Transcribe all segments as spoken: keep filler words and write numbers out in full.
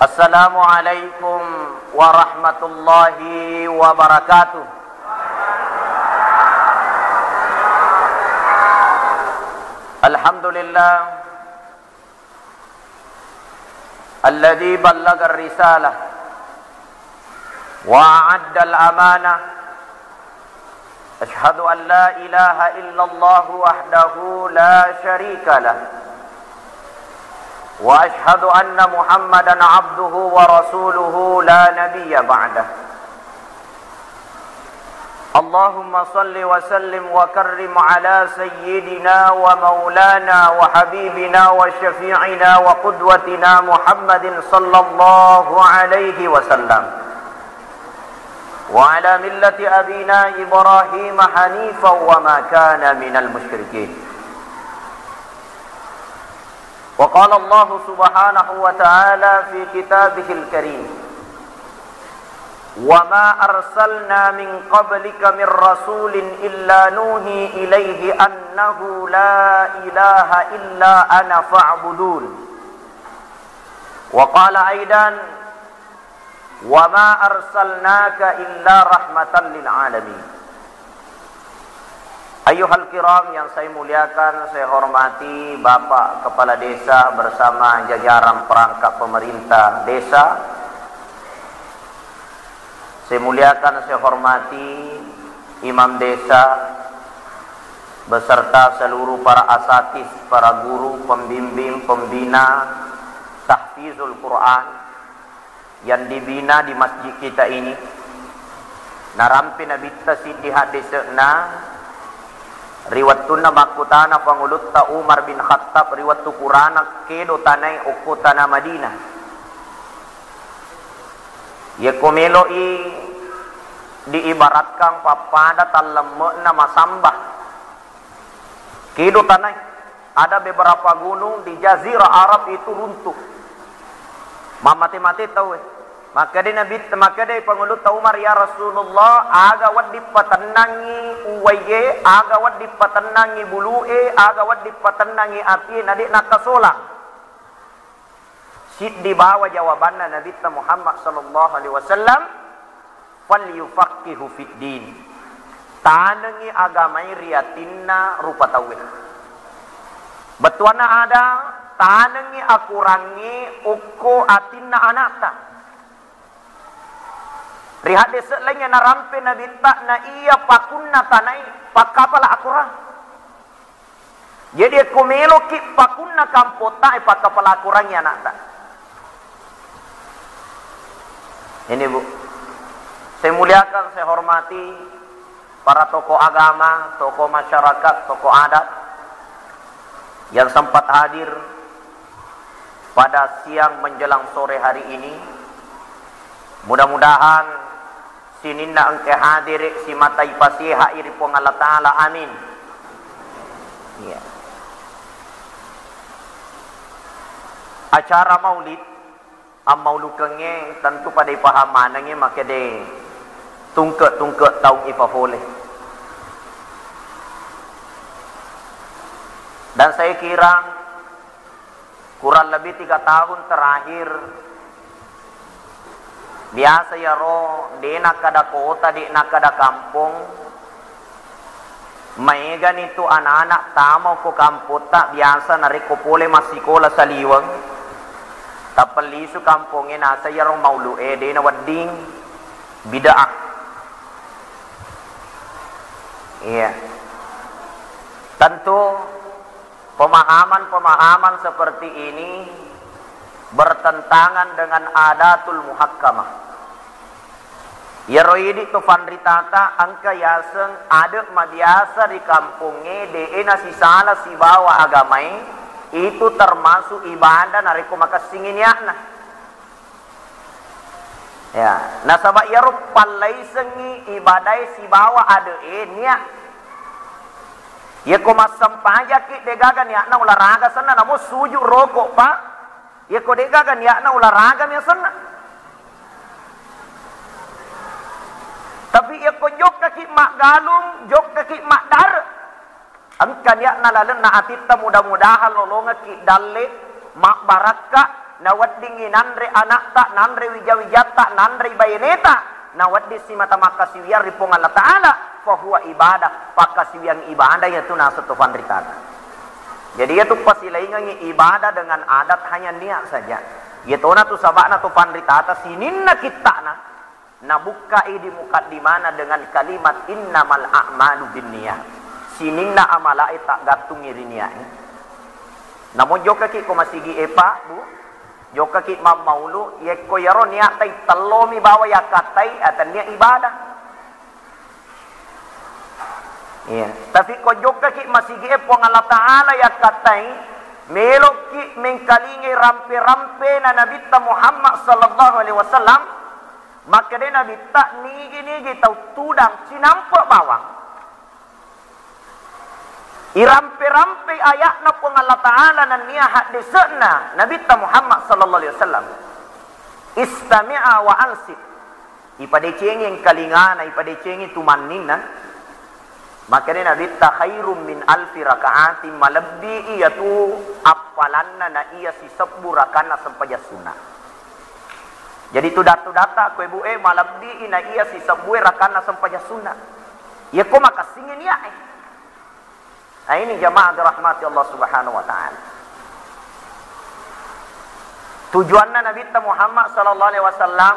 Assalamualaikum warahmatullahi wabarakatuh. Alhamdulillah, alladzi ballagar risalah wa a'addal amanah. Asyhadu an la ilaha illallah wahdahu la syarika lah. Wa asyhadu anna Muhammadan abduhu wa rasuluhu la nabiyya ba'dah. Allahumma salli wa sallim wa karrim ala sayyidina wa maulana wa habibina wa syafi'ina wa qudwatina Muhammadin sallallahu alaihi wasallam. Wa ala millati abina Ibrahim hanifan wa ma kana minal musyrikin. Wa qala Allah subhanahu wa ta'ala fi kitabihil karim, "Wa ma arsalna min qablika min rasulin illa nuhi ilaihi annahu la ilaha illa ana fa'budun." Wa qala aidan, "Wa ma arsalnaka illa rahmatan lil alamin." Ayyuhal kiram, yang saya muliakan, saya hormati Bapak Kepala Desa bersama jajaran perangkat pemerintah desa. Saya muliakan, saya hormati Imam Desa beserta seluruh para asatiz, para guru, pembimbing, pembina tahfizul Quran yang dibina di masjid kita ini. Narampe Nabitta siddi haddese'na ri wettunna makkutana Pangulutta Umar bin Khattab ri wettu purana kedo tanae okko tana Madinah. Yekko melo'i diibaratkan pappada tallemme'na masamba. Kedo tanae. Ada beberapa gunung di Jazirah Arab itu runtuh. Mammate-mate tauwe. Makkeda Nabi, makkeda Pangulutta Umar, "Ya Rasulullah, aga wedding patennangi uwaiye, aga wedding patennangi bulu'e, aga wedding patennangi apie, na de' nakkasolang?" Siddi bawa jawabanna Nabitta Muhammad sallallahu alaihi wasallam, "Falyufaqqihu fid din." Tanengi agamai ri atinna rupa tauwe. Bettuanna ada, tanengi akurangnge okko atinna anakta. Ri haddese' laingnge narampe Nabitta na iya pakunna tanae pakkapala akurang. Jadi, ekko meloki pakunna kampotta, e, pakkapala akurangngi anakta. Ini, Bu. Saya muliakan, saya hormati para tokoh agama, tokoh masyarakat, tokoh adat yang sempat hadir pada siang menjelang sore hari ini. Mudah-mudahan sininna engka hadere simata ipasehai ri Puang Allah Ta'ala. Amin. Iya. Acara maulid, ammaulukengnge tentu pada ipaham manengngi makkeda tungke-tungke taung ipafole. Dan saya kira kurang lebih tiga tahun terakhir, biasa iyaro de' nakkeda kota, de' nakkeda kampong, maegani tu anak-anak tama ko kampotta, biasa narekko pole massikola saliweng, tappa lisu kampongnge, naseng iyaro maulu'e de' nawedding, bid'ah. Iya. Tentu pemahaman-pemahaman seperti ini bertentangan dengan adatul muhakkamah. Iyaro idi' to fanritata engka yaseng ade' mabiasa ri kampongnge, de'e nasisala sibawa agamae, itu termasuk ibadah narekko makessingngi niatna. Ya, nasaba iyaro pallaisengngi ibadae sibawa ade'e niat. Yekko massempajaki de'gaga niatna olahraga senna, namo suju roko, Pak. Yekko de'gaga niatna olahraga mi asenna. Tapi yekko jokkaki maggalung, jokkaki maddare, engka niatna lalenna atitta, mudah-mudahan lolongekki dalle, mabbarakka, Naweddingngi nanre anakta, nanre wija-wijatta, nanre baineta, nawedding simata makkasiwiang ri Puang Allah Ta'ala, fahuwa ibadah, pakkasiwiang ibadah iyatu naseng to panritata. Jadi iyatu pasilaingengngi ibadah dengan adat hanya niat saja. Iyatona tu saba'na to panritata sininna kitta'na. Nabukkai di mukaddimana dengan kalimat innamal a'malu binniyah. Sininna amalae taggattungngi ri niae. Namo jokkaki ko masigi e, Pak, Bu, jokkaki mammaulu, yekko yaro niatta ittellomi bawa yakkattai, atennia ibadah. Iya. Tapi ko jokkaki masigi e Puang Allah Ta'ala yakkattai, melokki mengkalingai rampe-rampena Nabitta Muhammad sallallahu alaihi wasallam, Makkeda Nabitta, nigi-nigi tau tudang cinampe bawang, irampe-rampei aya'na Puang Allah Ta'ala nennia haddese'na Nabitta Muhammad sallallahu alaihi wasallam. Istami'a wa ansit. Ipadecengi engkalingana, ipadecengi tumanninna. Makkeda Nabitta, khairum min alfi raka'atin, malebbi iyatu appalanna na iya sisebbu rakanna sempajang sunna. Jadi tudang-tudatta ko ibu e, malebbi na iya sisebbu e rakanna sempajang sunna. Iya ko makessingi niat e. Nah, ini jamaah dirahmati Allah Subhanahu wa Ta'ala. Tujuanna Nabitta Muhammad sallallahu alaihi wasallam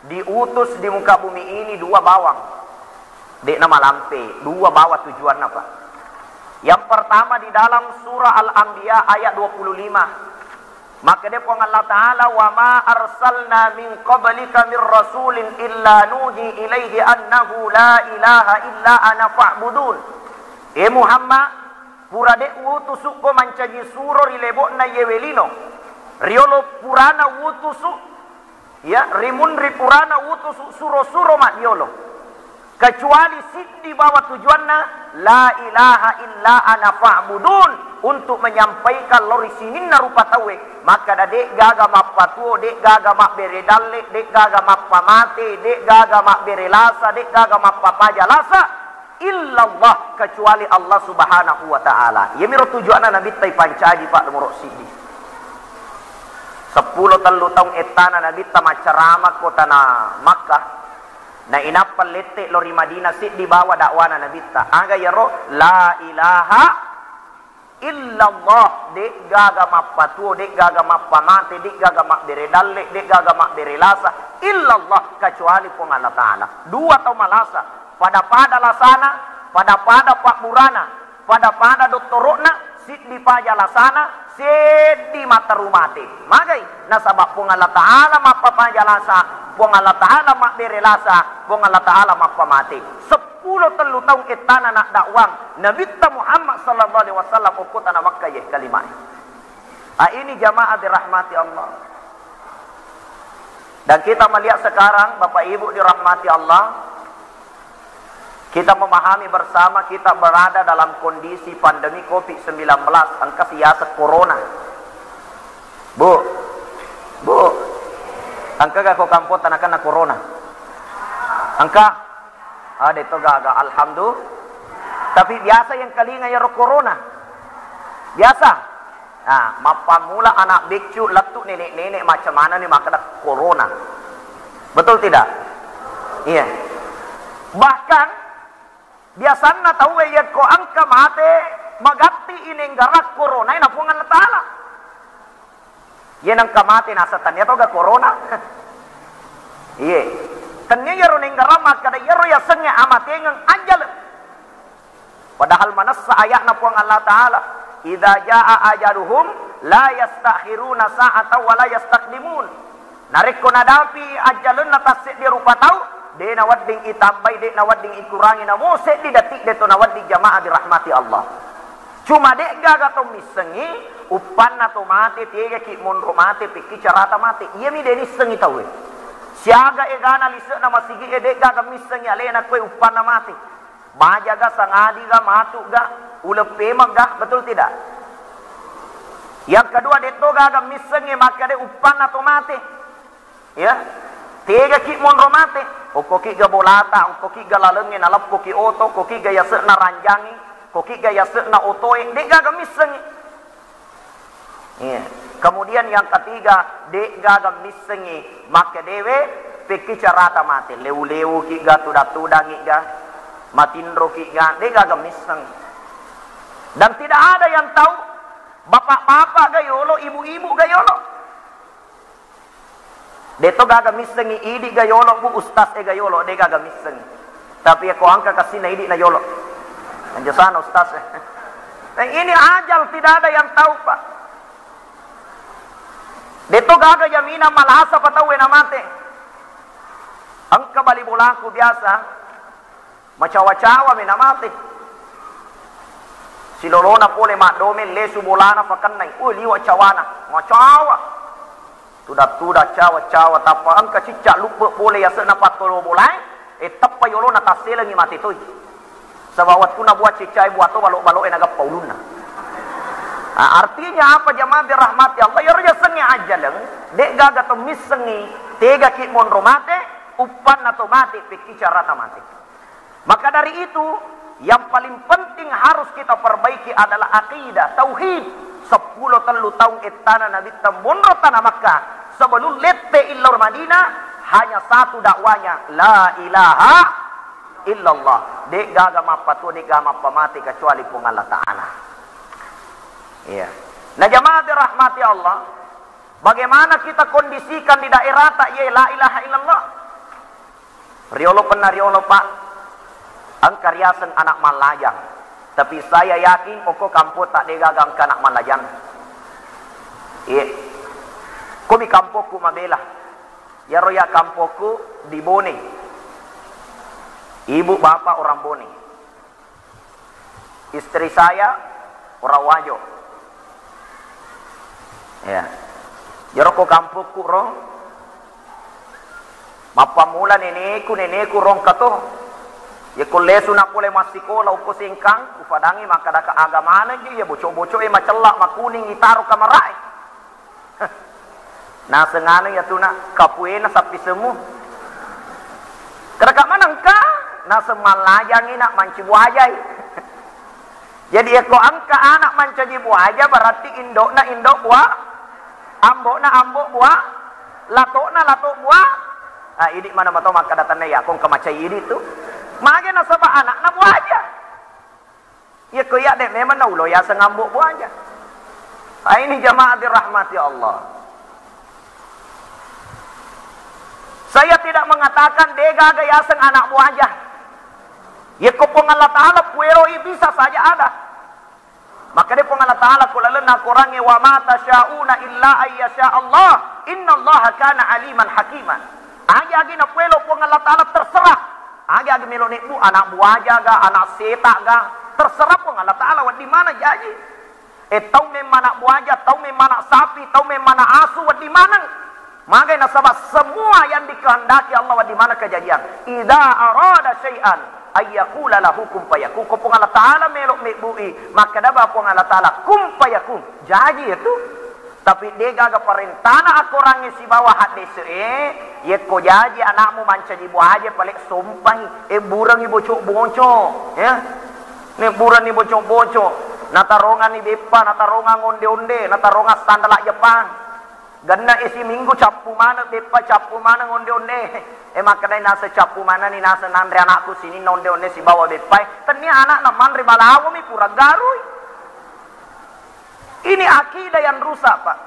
diutus di muka bumi ini dua bawang. De'na malampe, dua bawang tujuanna, Pak. Yang pertama di dalam surah Al-Anbiya ayat dua puluh lima. Makkeda Puang Allah Ta'ala, "Wa ma arsalna min qablika min rasulin illa nuhi ilaihi annahu la ilaha illa ana fa'budun." E Muhammad, pura de' utusukko mancaji suro ri lebo'na yewe lino. Riolo purana utusu, ya, rimunri purana utusu suro-suro maddiolo. Kecuali siddi bawa tujuanna, la ilaha illa ana fa'budun, untuk menyampaikan lao ri sininna rupa tauwe. Makkeda, de'gaga mappatuo, de'gaga mabbere dalle, de'gaga mappamate, de'gaga mabbere lasa, de'gaga mappapaja lasa, illallah, kecuali Allah Subhanahu wa Ta'ala. Iyamiro tujuanna Nabitta ipancaji, Pak, nomoro siddi. Seppulo tellu taung ettana Nabitta maccarama ko tana Makkah. Na inappa lette lao ri Madinah, siddi bawa dakwana Nabitta. Aga iyaro? La ilaha illallah, de'gaga mappatuo, de'gaga mappamate, de'gaga mabbere dalle, de'gaga mabbere lasa, illallah, kecuali Puang Allah Ta'ala. Dua tau malasa, pada-pada lasana, pada-pada pabburana, pada-pada dottoro'na, siddi paja lasana, seddi matteru mate. Magai? Nasaba Puang Allah Ta'ala mappapaja lasa, Puang Allah Ta'ala mabbere lasa, Puang Allah Ta'ala mappamate. Seppulo tellu taung ettana naddakwang Nabitta Muhammad sallallahu alaihi wasallam okko tana Makkah ye kalimae. Ah, ini jamaah dirahmati Allah. Dan kita melihat sekarang, Bapak Ibu dirahmati Allah, kita memahami bersama kita berada dalam kondisi pandemi covid sembilan belas, engka siyaseng corona. Bu, Bu, engka ga ko kampong tanakanna corona? Engka? Ah, de'to gaga, alhamdulillah. Tapi biasa yang kalinga iyaro corona. Biasa. Nah, mappammula anak beccu lettu nenek-nenek macam mana nih makkeda corona. Betul tidak? Iya. Bahkan biasanna tauwe yakko engka mate magatti inenggarang corona na Puang Allah Ta'ala. Iya nengka mate naseng tennia toga corona. Iye. Tennia iyaro nenggarang makkeda iyaro yasengnge amatengeng ajal. Padahal manessa aya'na Puang Allah Ta'ala, "Idza jaa ajaluhum la yastakhiruna sa'atan wa la yastaqdimun." Narekko nadapi ajjalenna tasseddi rupa tau, de' nawedding itambai, de' nawedding ikurangi, namo seddi detik de'to nawedding, jamaah dirahmati Allah. Cuma de'gaga to missengngi, uppanna to mate, tegaki monro mate, pekki carata mate. Iyami de' nissengngi tauwe. Siaga egana lise'na masigi'e de'gaga missengngi alena koe uppanna mate. Bajaga, sangadiga, matu'ga, uleng pemegga, betul tidak? Yang kedua, de'to gaga missengngi makkeda uppanna to mate. Ya. Tegaki monro mate, okkokiga bolata, okkokiga lalengnge naleppoki oto, okkokiga yase'na ranjangnge, okkokiga yase'na otoe, de'gaga missengngi. Iya. Kemudian yang ketiga, de'gaga missengngi makkedewe pekki carata mate. Lewu-lewuki'ga, tudang-tudangi'ga, matinroki'ga, de'gaga misseng. Dan tidak ada yang tahu, bapak-bapak ga yolo, ibu-ibu ga yolo. De'to gaga missengngi idi ga yolo, Bu, ustaz e ga yolo, de'gaga missengngi. Tapi ko engka kasinna idi na yolo. Anjo sana ustaz. Eh, ini ajal, tidak ada yang tahu, Pak. De'to gaga jaminan malasa pa tauwe namate. Engka bali bolaku biasa, macawa-cawa mi namate. Silolona pole maddomeng, lesu bolana pakennai. Ui, liwa cawana. Macawa. Tuda-tuda, cawa-cawa, tappa engka cicca luppe pole yasenna pattolo bolae, e, teppa yolona tasselengi mate toi. Saba wettunna bua ciccae bua to balo-baloe nagappa ulunna. Ah, artinya apa, jamaah dirahmati Allah? Iyaro yasengnge ajaleng, de'gaga to missengngi, tegaki monro mate, uppanna to mate, pekki carata mate. Maka dari itu, yang paling penting harus kita perbaiki adalah akidah, tauhid. Seppulo tellu taung ettana Nabitta monro tana Makkah, sebelum lette illor Madinah, hanya satu dakwanya, la ilaha illallah. De'gaga mappatu, de'gaga mappamate kecuali Puang Allah Ta'ala. Iya. Nah, jamaah dirahmati Allah, bagaimana kita kondisikan di daerah ta, ye, la ilaha illallah? Riolo penna riolo, Pak, engka riaseng anak mallajang. Tapi saya yakin okko kampota de'gaga engka anak mallajang. Iya. Komi kampokku mabela. Yaro ya kampokku di Bone. Ibu bapak orang Bone. Istri saya orang Wajo. Ya. Jero ko kampokku ro, mappammula neneku, neneku rongka to. Yekko lesu na pole massikola, ukko Sengkang, ufadangi makkadaka aga maneng je iya bocok-bocok e macella makuning itaro kamarae. Naseng anu iyatu, Nak, kapuena sappi semu. Kerekak manengka, naseng mallajangi, Nak, manci buajai. Jadi, yekko engka anak mancaji buaja, berarti indokna indok bua, ambokna ambok bua, latokna latok bua. Ah, idi mana mato makkada tenna, ya, kong kemacai idi tu. Mage nasaba anakna buaja. Yekko iya de memang naulo yaseng ambok buaja. Ah, ini jamaah dirahmati Allah. Saya tidak mengatakan de'gaga yaseng anak buaja. Yekko Puang Allah Ta'ala pueroi bisa saja ada. Maka de Puang Allah Ta'ala ko lalenna Korangnge, "Wa ma tasyauna illa ayyasha Allah, innallaha kana aliman hakima." Agi-agi napuelo Puang Allah Ta'ala terserah. Agi-agi melo nebbu, anak buaja ga, anak seta ga, terserah Puang Allah Ta'ala wedding mana jaji. Eh, tau memang anak buaja, tau memang anak sapi, tau memang anak asu, wedding maneng. Magai nasaba semua yang dikehendaki Allah wedding mana kejadian. Idza arada syai'an ayyakula lahu kun fayakun. Ko Puang Allah Ta'ala melo mebbui, makkada ba Puang Allah Ta'ala kun fayakun. Jaji itu. Tapi de'gaga parentana akorangnge sibawa haddese e, yekko jaji anakmu mancaji buaja pale sompai, e burangi bocok-bocok, ya. Ne buranni bocok-bocok, natarongani beppa, natarongani onde-onde, natarongani sandala Jepang. Genna isi minggu cappu maneng beppa, cappu maneng onde-onde. E makkedai naseng cappu manenni naseng nanre anakku sininna onde-onde sibawa beppai. Tennia anakna manre balawomi pura garui. Ini akidah yang rusak, Pak.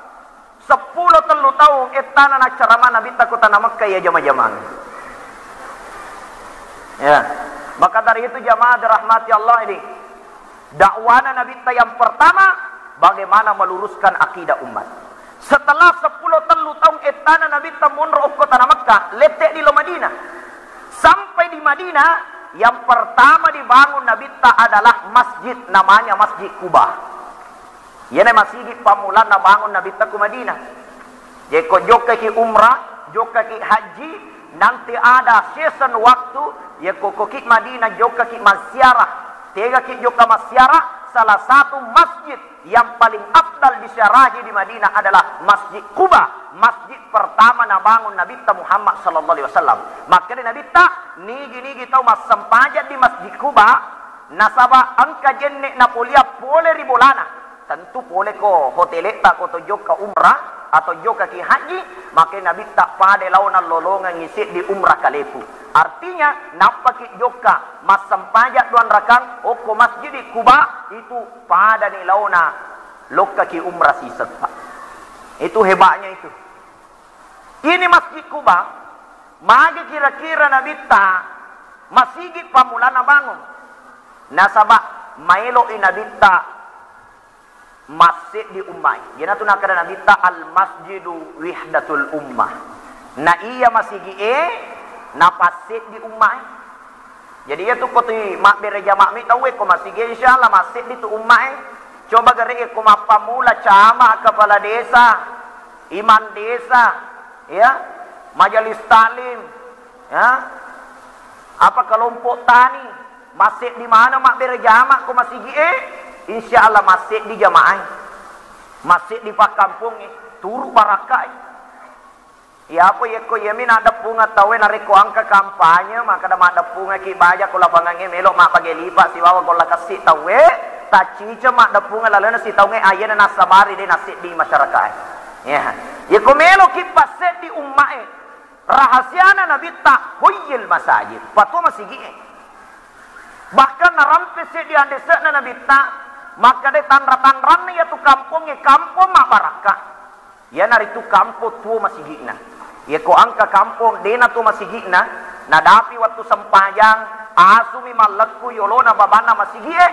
Seppulo tellu taung ettana naccarama Nabitta ko tana Mekka iya jama-jamang. Ya. Maka dari itu jamaah dirahmati Allah ini. Dakwana Nabitta yang pertama, bagaimana meluruskan akidah umat. Setelah seppulo tellu taung ettana Nabitta monro okko tana Mekka, lette di lo Madinah. Sampai di Madinah, yang pertama dibangun Nabitta adalah masjid, namanya Masjid Kuba. Iyana masigi pammulanna bangun Nabitta ku Madinah. Jekko jokkaki umrah, jokkaki haji, nanti ada season waktu, yekko koki Madinah jokkaki massiarah, tegaki jokka massiarah, salah satu masjid yang paling afdal disiarahi di Madinah adalah Masjid Quba, masjid pertama nabangun Nabitta Muhammad sallallahu alaihi wasallam. Makkeda Nabitta, nigi-nigi tau massempajang di Masjid Quba, nasaba engka jenne napolia pole ri bolana. Tentu pole ko hoteletta ko to jokka umrah atau jokka ki haji, maka Nabitta pada laona lolongengngi seddi umrah kalepu. Artinya, nappaki jokka massempajang duang rakang okko Masjid Quba, itu padani laona lokkaki umrah sisetta. Itu hebatnya itu. Ini Masjid Quba, magi kira-kira Nabitta masigi pammulana bangung? Nasaba maeloi Nabitta masseddi ummae. Iyanatu nakkeda Nabitta, "Al masjidu wihdatul ummah." Na iya masigie napasseddi ummae. Jadi, iyatu ko tu mabbere jama'mi tauwe ko masigi, insyaallah masseddi tu ummae. Coba gare ko mappammula camat, kepala desa, imam desa, ya, majelis taklim, ya, apa, kelompok tani, masseddi mana mabbere jama ko masigie, insyaallah masseddi jamaah, masseddi pakkampongnge, turu barakkai. Iyapa yekko iyami naddeppunga tauwe narekko engka kampanye, makkeda maddeppungaki baja ko lapangangnge melo mabbage lipa sibawa golla kessi tauwe, taccice maddeppunga lalena sitaungnge ayena nassabari de nasseddi masyarakae. Ya. Yekko meloki passeddi ummae, rahasiana Nabitta, hoyyil masajid, pato masigie. Bahkan narampe seddi andese'na Nabitta, makkeda tanra-tanranna iyatu kampongnge kampong mabbarakka. Iyanaritu kampong tuo masigi'na. Yekko engka kampong dena tuo masigi'na, nadapi wettu sempajang, asumi mallekku yolona babanna masigi'e,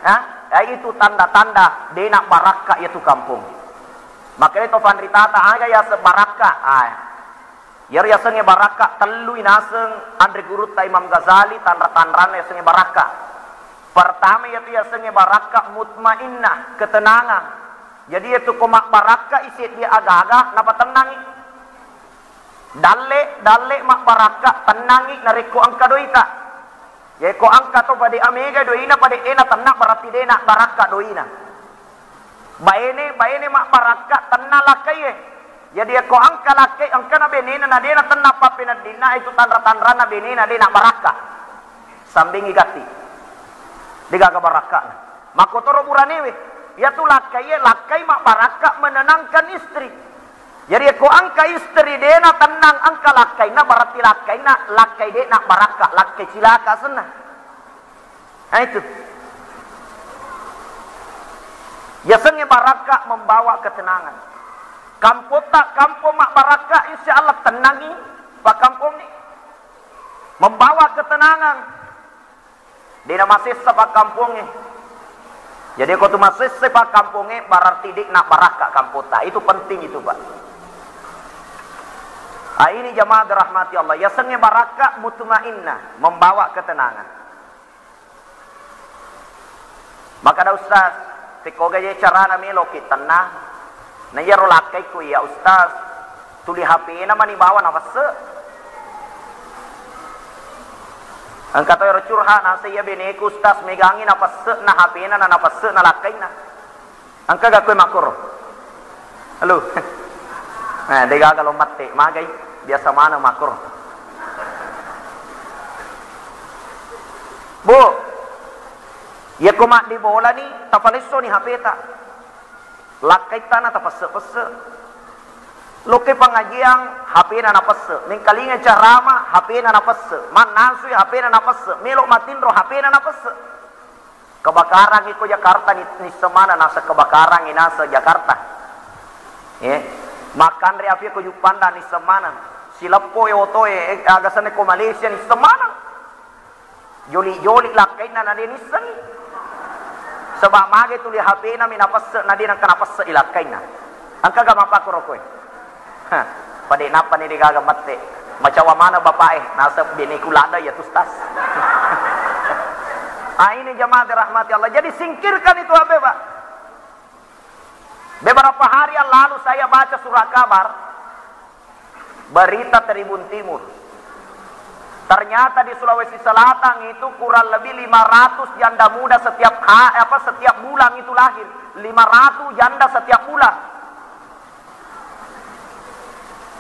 ha? Eh, itu tanda-tanda dena barakka iyatu kampong. Makanya to fanritata aga yaseng barakka. Ah, iyaro yasengnge barakka tellui naseng anre gurutta Imam Ghazali tanra-tanranna yasengnge barakka. Pertama iyatu yasengnge barakka mutmainnah, ketenangan. Jadi, iyatu ko mabbarakkai seddi aga-aga, napatennangi. Dalle, dalle mabbarakka, tennangi narekko engka doita. Yekko engka to pade amega doina, pade ena tenna, berarti dena barakka doina. Baine, baine mabbarakka, tenna lakkaie. Jadi, yekko engka lakkai, engkana benena, na dena tenna pappeneddinna, itu tanra-tanranna benena, dena barakka. Sambengi gatti. Degaga barakkana. Makkotoro buranewe. Iyatu lakkaie, lakkai mabbarakka menenangkan istri. Jadi, ko engka istri dena tennang, engka lakkainna, berarti lakkainna, lakkai de'na barakka, lakkai cilaka senna. Nah, itu. Yasengnge barakka membawa ketenangan. Kampotta, kampong mabbarakka, insya Allah tennangi pakkampongnge. Membawa ketenangan. De'na masessa pakkampongnge. Jadi, ko tu masessa pakkampongnge, berarti de'na barakka kampotta. Itu penting itu, Pak. Ah, ini jamaah dirahmati Allah. Yasengnge barakka mutmainnah, membawa ketenangan. Makkeda Ustaz, tekkoga je carana meloki tenang? Na iyaro lakkaikku, iya Ustaz, tuli H P-na mani bawa napesse. Engka to ero curhat, naseng iya beneku Ustaz, megangi napesse na H P-na, na napesse na lakkainna. Engka gakku makkoro? Halo. Eh, degaga lo mette, magai? Biasa maneng makkoro. Bu, yekko maddi bolani, tapalessoni H P-ta. Lakkaittana tapesse-pesse. Lokke pengajian, H P-na napesse. Mengkalinga carama, H P-na napesse. Mannasui, H P-na napesse. Melo matinro, H P-na napesse. Kebakaran iko Jakarta ni-, nisseng maneng naseng kebakaran i naseng Jakarta. Eh, makkanre api ko Juppandang nisseng maneng. Sileppo e oto e, eh, aga senna ko Malaysia nisseng maneng. Joli-joli lakkainna na de nissengi. Seba mage tuli H P-na mi napesse na de nengka napesse i lakkainna. Engka ga mappakkoro koe? Hah, pade nappa ni degaga mette. Macawa maneng bapak e, naseng beneku lada ya tu Ustaz. Ah, ini jamaah dirahmati Allah. Jadi singkirkan itu H P, Pak. Beberapa hari yang lalu saya baca surat kabar, berita Tribun Timur. Ternyata di Sulawesi Selatan itu kurang lebih lima ratus janda muda setiap ha-, apa, setiap bulan itu lahir. Lima ratus janda setiap bulan.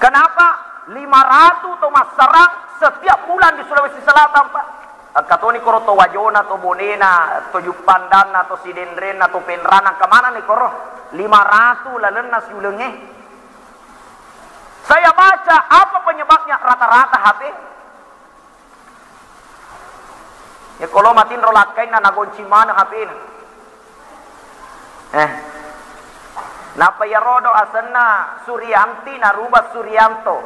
Kenapa lima ratus to masserang setiap bulan di Sulawesi Selatan, Pak? Engka toni koro to Wajona, to Bonena, to Juppandanna, to Sidenrenna, to Penrana, engka manenni koro? Lima ratu lalenna siulengnge. Saya baca, apa penyebabnya? Rata-rata H P. Ya, kolo matinro lakkainna, nagonci maneng H P-na. Eh. Napa iyarodo asenna Suryanti narubah Suryanto.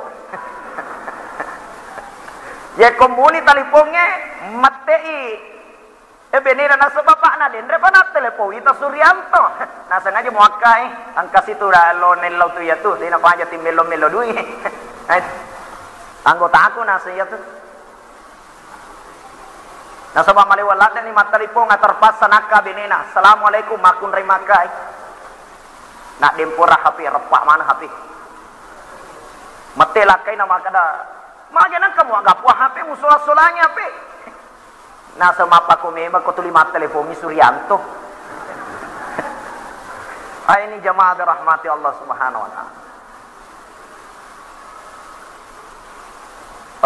Yekko muni talipongnge, mette'i. Eh, benena naseng bapakna, denre pa nattelepon ita Suryanto. Naseng aja muakkai, engka situ da lo nellau tu iyatu, dena paja timmello-mello dui. Eh, anggotaku naseng iyatu. Nasaba malewa laddeni mattalipong, terpaksa nakka benena, "Assalamualaikum, makkunrai makkai." Naddempora H P, reppa maneng H P. Mette lakkaina makkeda, "Magi nengka muaggapua H P, musola-solanya H P?" Naseng, "Mappako memang ko tuli mattelepongi Suryanto." Ah, ini jamaah dirahmati Allah Subhanahu wa Ta'ala.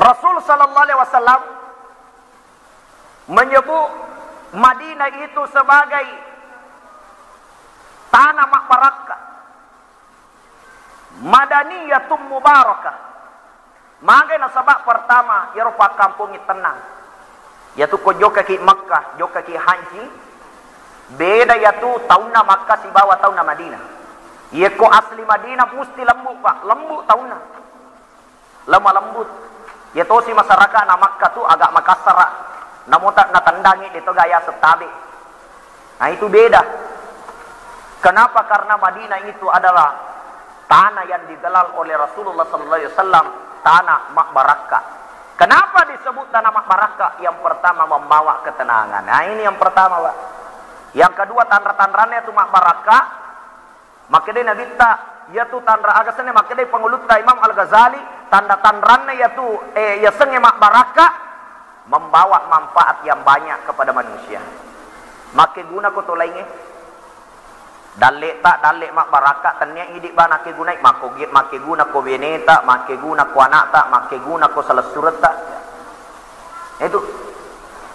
Rasul sallallahu alaihi wasallam menyebut Madinah itu sebagai tanah makbarakka, madaniyatun mubarakah. Magai nasaba pertama, iyaro pakkampongnge tennang. Iyatu ko jokkaki Makkah, jokkaki haji, beda iyatu taunna Makkah sibawa taunna Madinah. Iyako asli Madinah musti lembu, Pak, lembu taunna. Lemah lembut. Iya tosi masyarakat na Makkah tu agak makassara. Namo ta-, natendangi de to gaya settabe. Nah, itu beda. Kenapa? Karena Madinah itu adalah tanah yang digelar oleh Rasulullah sallallahu alaihi wasallam tanah makbarakka. Kenapa disebut tanah makbarakka? Yang pertama, membawa ketenangan. Nah, ini yang pertama, Pak. Yang kedua, tanra-tanranna itu makbarakka. Makkedai Nabitta, iyatu tanra aga senna, makkedai pangulutta Imam Al-Ghazali, tanra-tanranna iyatu, eh, yasengnge mabbarakka, membawa manfaat yang banyak kepada manusia. Makkeguna ko to laingnge. Dalle'ta, dalle mabbarakka, tennia idi bana kegunai, makko-, makkeguna ko beneta, makkeguna ko anakta, makkeguna ko salessuretta. Itu.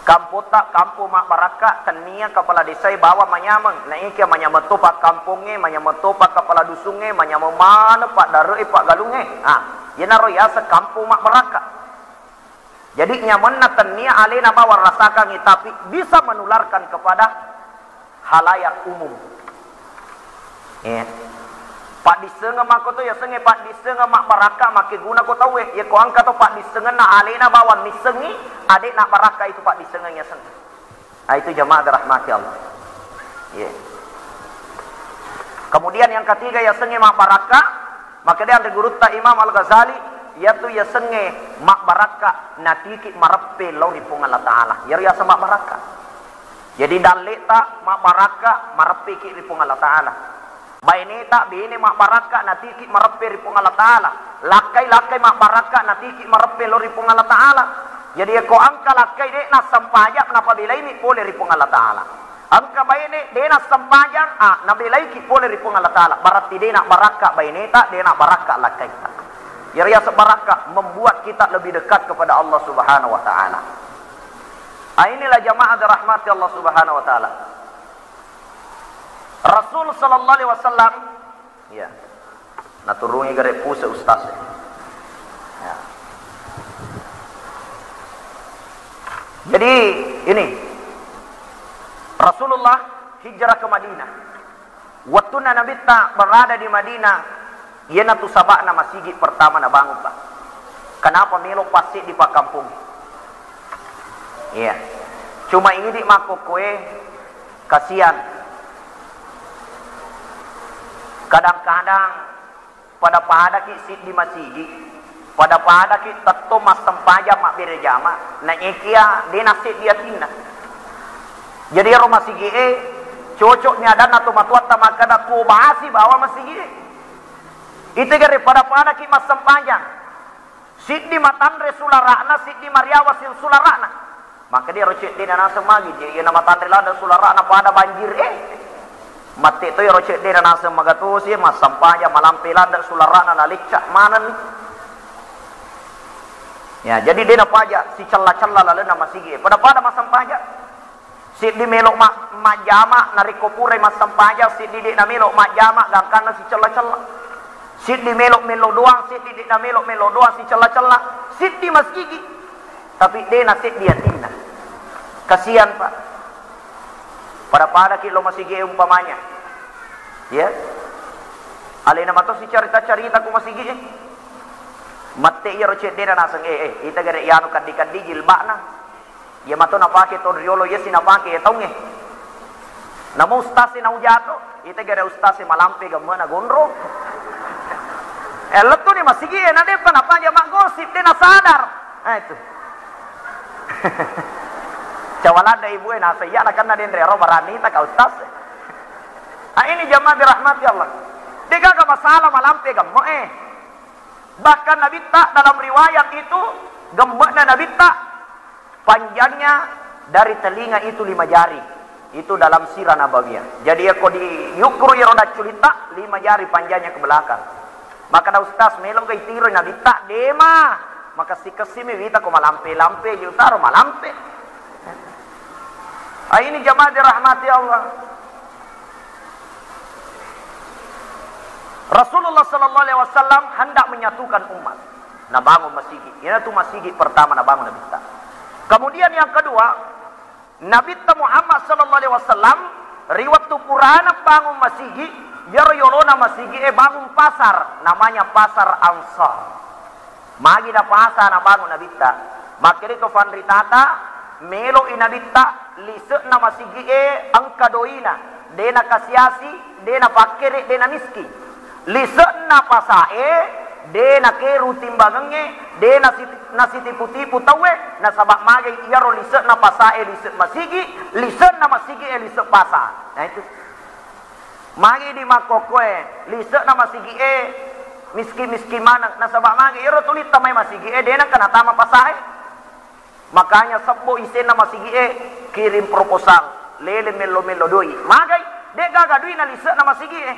Kampotta, kampong mabbarakka, tennia kepala desae bawa manyameng. Naekia manyameng to pakkampongnge, manyameng to pakkepala dusungnge, manyameng maneng paddare'e, paggalungnge. Ah, iyanaro yaseng kampong mabbarakka. Jadi nyamenna tennia alena bawang rasakangngi, tapi bisa menularkan kepada halayak umum. Iya. Paddissengeng makko to yasengnge paddissengeng mabbarakka makkeguna ko tauwe. Yako engka to paddissengenna alena bawang missengngi, ade'na barakka itu paddissengeng yasengnge. Nah, itu jamaah dirahmati Allah. Iya. Kemudian yang ketiga yasengnge mabbarakka, makkeda anre gurutta Imam Al-Ghazali, iyatu yasengnge mabbarakka natiki mareppe lao ri Puang Allah Ta'ala. Iyaro yaseng mabbarakka. Jadi dalle'ta mabbarakka, mareppeki ri Puang Allah Ta'ala. Baineta bene mabbarakka, natiki mareppe ri Puang Allah Ta'ala. Lakkai-lakkai mabbarakka, natiki mareppe lao ri Puang Allah Ta'ala. Jadi yako engka lakkai de nassempajang, napabelaimi pole ri Puang Allah Ta'ala. Engka baine de nassempajang, ah, nabelaiki pole ri Puang Allah Ta'ala. Berarti de nabbarakka baineta, de nabbarakka lakkaita. Iyaro yaseng barakka, membuat kita lebih dekat kepada Allah Subhanahu wa Ta'ala. Ah, inilah jamaah dirahmati Allah Subhanahu wa Ta'ala. Rasul sallallahu alaihi wasallam, iya, naturungi gare puse ustaz. Ya. Jadi, ini, Rasulullah hijrah ke Madinah. Wettunna Nabitta berada di Madinah, iyanatu saba'na masigi pertama nabangun, Pak. Kenapa melo passiddi pakkampong? Iya. Cuma idi makkokkoe, kasihan. Kadang-kadang pada-padaki siddi masigi, pada-padaki tettong massempajang mabbere jama, naekia de nasseddi atinna. Jadi ero masigie cocokni adanna tomatoatta makkeda tuo basi bawa masigie. Itu gare pada-padaki massempajang. Siddi matanre sulara'na, siddi mariawa sil-, sulara'na. Makkeda ero ceddena naseng magi, je, iyana matanre ladde sulara'na pada banjir, eh. Matte to ero ceddena naseng magatosi, massempajang malampe ladde sulara'na nalecca manenni. Ya, jadi de' napaja sicella-cella lalenna masigi e. Pada-pada massempajang. Siddi melo ma-, majjama, narekko purai massempajang, siddi de' namelo majjama, gangkanna sicella-cella. Siddi melo mello doang, siddi de' namelo mello doang, sicella-cella. Siddi masigi, tapi de' naseddi atinna. Kasihan, Pak. Pada-pada ki lo masigi e umpamanya. Ya. Alena mato sicarita-carita ku masigi e. Mette iyaro ceddena naseng, eh, eh, ita gare iyanu kaddi-kaddi jilba'na. Iya mato napake to riolo, iya si napake iya taungnge. Namo ustaz e naujato, ita gare ustaz e malampe gemme'na gondrong. Eh, lettu ni masigi e, na de'pa napaja maggosip, de' nasadar. Eh, itu. Cawaladda ibu e, nasa iya nakenna denre ro baranita ka ustaz e. Ah, ini jamaah dirahmati Allah. De' gaga masalah malampe gemme' e. Bahkan Nabitta dalam riwayat itu, gemme'na Nabitta panjangnya dari telinga itu lima jari. Itu dalam sirah Nabawiyah. Jadi, ya, ko diyukkuru iyaro dacculitta, lima jari panjangnya ke belakang. Maka da ustaz, melo ga itiroi Nabitta, dema. Maka sikesimi wita ko malampe-lampe, jutaro malampe. Ah, ini jamaah dirahmati Allah. Rasulullah sallallahu alaihi wasallam hendak menyatukan umat. Nabangun masigi. Iyanatu masigi pertama nabangun Nabitta. Kemudian yang kedua, Nabitta Muhammad sallallahu alaihi wasallam ri wettu purana bangun masigi, iyaro yolona masigi e bangun pasar, namanya Pasar Ansar. Magi napasa nabangun Nabitta? Makkedai to fanritata, meloi Nabitta lise'na masigi e engka doina, de' nakasiasi, de' napakkere, de' namisking. Lise'na pasa e de' nakeru timbangengnge, de' nasi-, nasitipu-tipu tauwe, nasaba magai iyaro lise'na pasa e lise' masigi, lise'na masigi e lise' pasa. Nah, itu. Magi di makkokkoe, lise'na masigi e miskin-miskin maneng, nasaba magi iyaro tulitta mai masigi e de' nengka natama pasa e. Makanya sebbo isenna masigi e kirim proposal, lele mello-mello doi. Magai, de' gaga duina lise'na masigi e.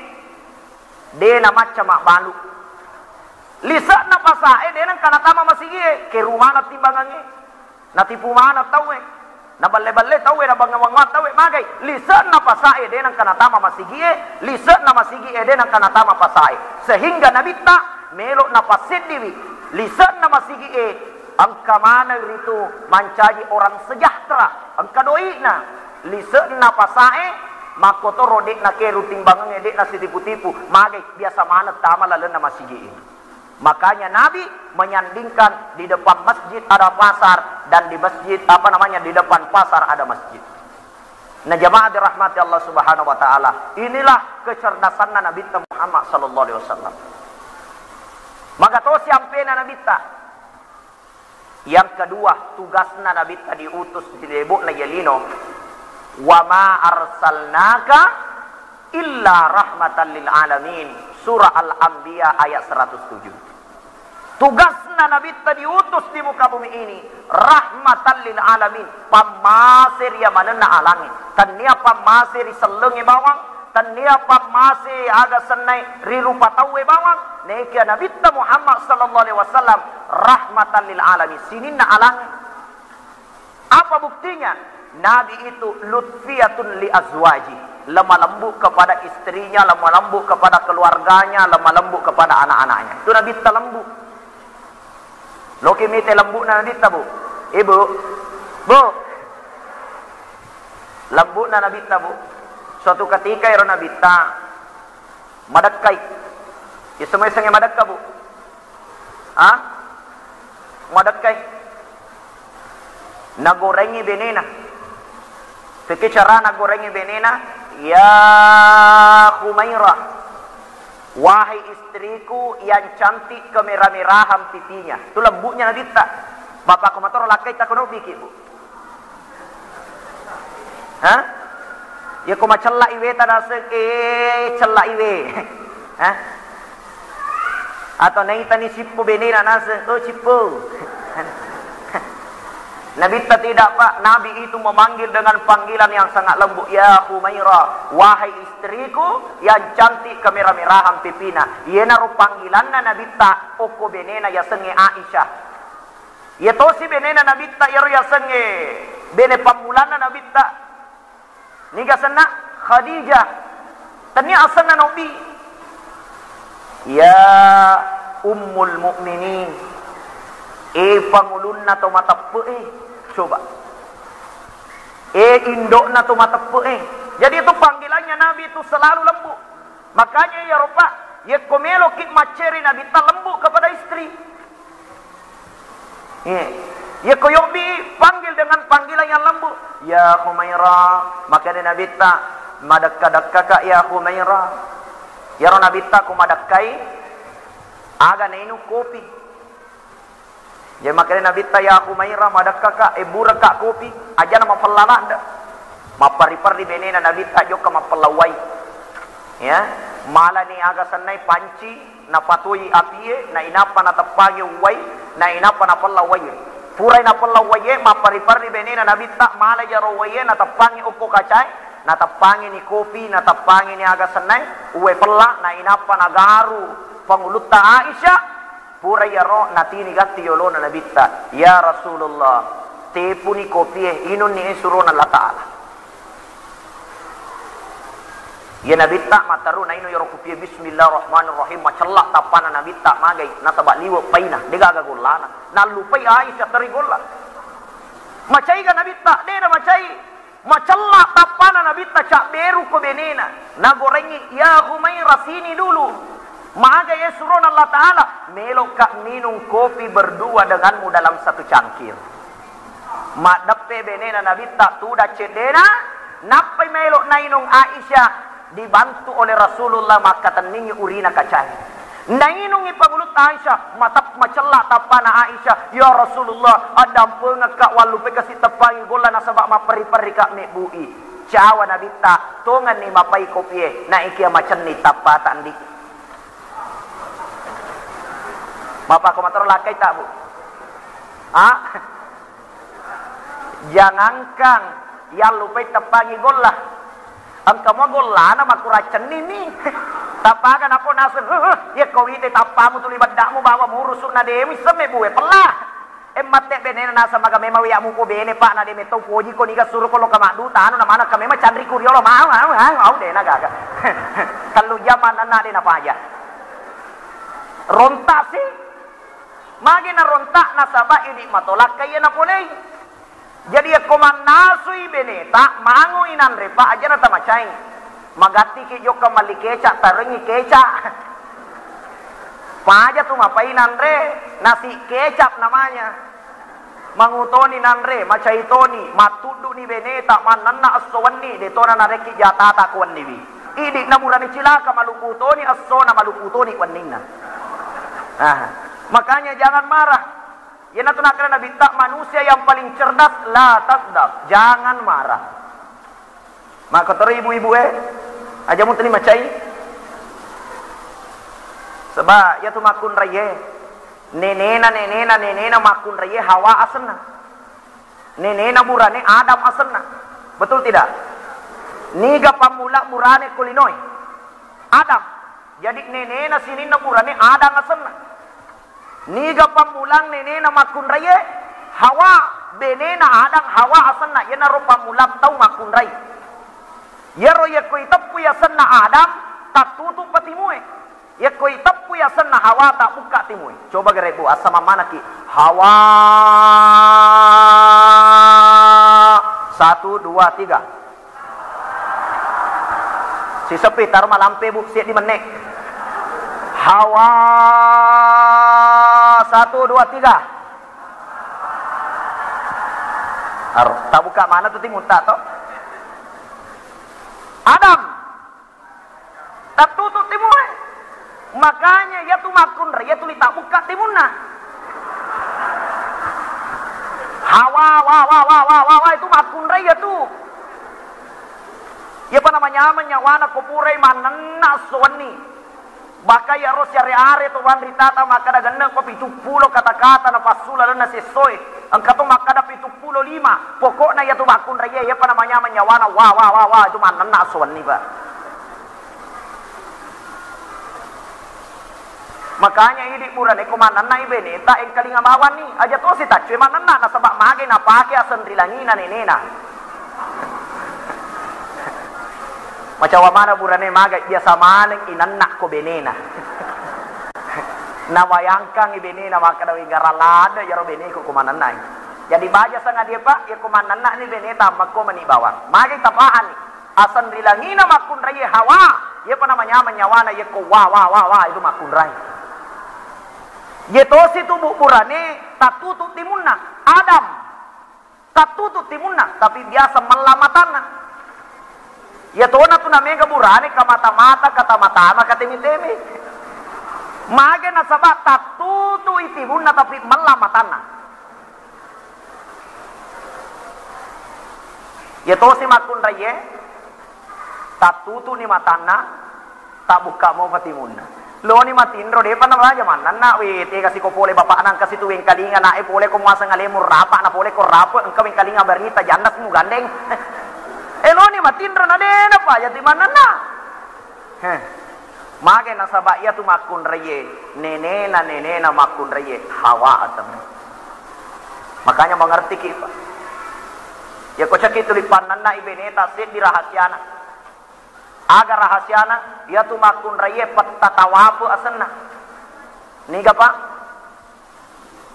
De' namacca mabbalu. Lise'na pasa e de' nengka natama masigi e, keru maneng timbangengnge. Natipu maneng tauwe, naballe-balle tauwe, nabangnga-bangnga tauwe, magai? Lise'na pasa e de' nengka natama masigi e, lise'na masigi e de' nengka natama pasa e. Sehingga Nabitta melo napasseddiwi lise'na masigi e, engka maneng ritu mancaji orang sejahtera, engka doi'na. Lise'na pasa e makkotoro de' nakeru timbangengnge, de' nasitipu-tipu, magai? Biasa maneng tama lalenna masigi e. Makanya Nabi menyandingkan di depan masjid ada pasar dan di masjid, apa namanya, di depan pasar ada masjid. Nah, jamaah dirahmati Allah Subhanahu wa Ta'ala, inilah kecerdasanna Nabi Muhammad sallallahu alaihi wasallam. Maka to siampena Nabitta. Yang kedua, tugasna Nabitta diutus di lebo'na iya lino. "Wa ma arsalnaka illa rahmatan lil alamin." Surah Al-Anbiya ayat seratus tujuh. Tugasna Nabitta diutus di muka bumi ini rahmatan lil alamin, pammase ri yamanenna alangnge. Tennia pammase ri sellengnge bawang, tennia pammase aga sennai ri rupa tauwe bawang, nekia Nabitta Muhammad sallallahu alaihi wasallam rahmatan lil alamin, sininna alangnge. Apa buktinya? Nabi itu lutfiyatun li azwaji, lemah lembut kepada istrinya, lemah lembut kepada keluarganya, lemah lembut kepada anak-anaknya. Itu Nabitta lembut. Loki mite lembutna Nabitta, Bu. Ibu. Bu. Lembutna Nabitta, Bu. Suatu ketika ero Nabitta madekkai. Isemua isengnge madekka, Bu? Ha? Madekkai. Nagorengi benena. Pekki cara nagorengi benena, "Ya Humairah, wahai istriku yang cantik kemerah-merahan pipinya." Itu lembutnya Nabitta. Bapakku matoro lakkai takono biki, Bu. Ha? Iya ko macella iwe ta naseng, eh, cella iwe. Ha? Atau naitani sippo benena naseng, "Oh, Cippo." Nabitta tidak, Pak. Nabi itu memanggil dengan panggilan yang sangat lembut, "Ya Humaira, wahai istriku yang cantik kemerah-merahan pipina." Iyanaro panggilanna Nabitta okko benena yasengnge Aisyah. Iya tosi benena Nabitta, iyaro yasengnge bene pammulanna Nabitta. Niga asenna? Khadijah. Tennia asenna naobbi. Ya Ummul Mukminin, e pangulunna to mateppe'e, coba. E indo'na to mateppe'e. Jadi itu panggilannya Nabi itu selalu lembut. Makanya iyaro, Pak, yekko meloki macceri Nabitta, lembut kepada istri. Iya. Yekko yobbi panggil dengan panggilan yang lembut, "Ya Humaira," makanya Nabitta, "Madekka-dekkaka ya Humaira." Iyaro Nabitta ko madekkai, aga nainung kopi. Jadi makanya Nabitta, "Ya Humaira, madekkaka, ebburaka kopi." Ajana mapella ladde. Mapperri-perri benena Nabitta jokka mappella wai. Ya, malani aga sennai panci, napatoi apie, nainappa nateppangi uwai, nainappa napella uwaie. Purai napella uwaie, mapperri-perri benena Nabitta, mala jaro uwaie, nateppangi okko kacae, nateppangini kopi, nateppangini aga sennai, uwai pella, nainappa nagaru pangulutta Aisyah. Pura iyaro natini gatti yolona Nabitta, "Ya Rasulullah, tepuni kopie, inunni e surona Allah Ta'ala." Iya Nabitta matteru nainung iyaro kopie, "Bismillahirrahmanirrahim." Macella tappana Nabitta magai, nasaba liwe paina, degaga gollana. Nallupai Aisyah teri golla. Macaiga Nabitta? De namacai. Macella tappana Nabitta, cabberu ko benena. Nagorengngi, "Ya Humaira, sini dulu." Maga ye surona Allah Ta'ala, "Meloka minum kopi berdua denganmu dalam satu cangkir." Maddeppe benena Nabitta tudang ceddena, nappai melo nainung Aisyah, dibantu oleh Rasulullah makkatenningi urina kacae. Nainungi pangulutta Aisyah, matap-, macella tappana Aisyah, "Ya Rasulullah, addampengekka, wallupai kasi teppangi golla nasaba mapperri-perrika mebbu'i." Cawa Nabitta, "Tongenni mapai kopie, naikia macenni tappata ndi." Mapako matoro lakkai tak, Bu? Ah? Jangankan yallupai teppangi golla. Engka mua gollana makurang cenninni. Tappaga napo naseng, "Huh, huh, yekko wite tappamu tuli beddakmu bawa murusu na demi semme bue pella." E matte benena naseng, "Maga memang wiya muko bene, Pak, na de metto poji ko niga suro ko lo kamaddu tanu na mana ka memang canri kuriolo mau, mau, mau, au de na gaga." Tellu jam manenna de napaja. Rontak sih. Magi narontak nasaba idi matolakka iya napolei. Jadi, yakko mannasui beneta, mango inanre, Pak, aja natamacai. Magattiki jokka malli kecap, tarengngi kecap. Paja tu mapai nanre, nasi kecap namanya. Mangutoni nanre, macai toni, mattudduni beneta, mannenna esso wenni, detona narekki jatata ko wenniwi. Idi na burane cilaka, maluku toni essona, maluku toni wenninna. Ah, makanya jangan marah. Iyanatu nakkeda Nabitta, manusia yang paling cerdas, la taghdab, jangan marah. Makkotoro ibu-ibu e, aja mutuni macai. Seba iyatu makkunraie, nenena, nenena, nenena makkunraie Hawa asenna. Nenena burane Adam asenna. Betul tidak? Niga pammula burane ko linoe? Adam. Jadi nenena sininna burane Adam asenna. Niga pammulang nenena makkunraie? Hawa, benena Adam Hawa asenna, iyanaro pammulang tau makkunrai. Iyaro yakko iteppui asenna Adam, tattutu patimue. Yakko iteppui asenna Hawa, tabbukka timue. Coba gere, Bu, assamang manaki. Hawa, satu, dua, tiga. Sisepi, taro malampe, Bu, seddi menne. Hawa, satu, dua, tiga. Aro, tabuka mana tu timutta to? Adam. Tattutu timue. Makanya iyatu makkunrai, iyatu litabbukka timunna. Hawa, wa, wa, itu makkunrai iyatu. Iyapa namanyameng nyawana ko purai mannenna esso wenni. Bahkan iyaro siare-are to ruang ritata makkada genne ko pitu pulo kata-kata napassu lalenna sessoe. Engka to makkada pitu pulo lima. Pokokna iyatu makkunrai, iyapa namanyameng nyawana, wa, wa, wa, wa, itu mannenna esso wenni, Pak. Makanya idi burane ko mannennai beneta engkalinga bawanni, aja tosi taccue mannenna, nasaba mage napake aseng ri langina nenena. Macawa mana burane magai, biasa maneng inenna ko benena. Nabayangkangngi benena makkeda, "Wegara ladde iyaro beneku ko mannennai." Jadi baja sangadie, Pak, iya ko mannennani beneta makko mani bawang. Magi tapahanni. Aseng ri langina makkunraie Hawa, iyapa namanyameng nyawana iyako wa, wa, wa, wa, itu makkunrai. Iye tosi tu bu-, burane tattutu timunna. Adam. Tattutu timunna, tapi biasa mella matanna. Iya tona tu namega burane kamata-mata, katama-tama, kateme-teme. Mage nasaba tattutu i timunna tapi mella matanna. Iya tosi makkunraie, tattutuni matanna, tabbukka mopa timunna. Loni matinro, depa naraja mannenna, we, tega siko pole bapakna, engka situ wengkalinga, nae pole ko muaseng alemu rapa, na pole ko rape, engka wengkalinga barita, janda si mugandeng. Eh, loni matinro, na dena pa, jadi mannenna. Heh. Mage nasaba iyatu makkunraie, nenena, nenena makkunraie, Hawa atemmu. Makanya mengertiki, Pak. Iya ko cekki tuli pannennai beneta seddi rahasiana. Aga rahasiana? Iyatu makkunraie petta tawafe asenna. Niga, Pak?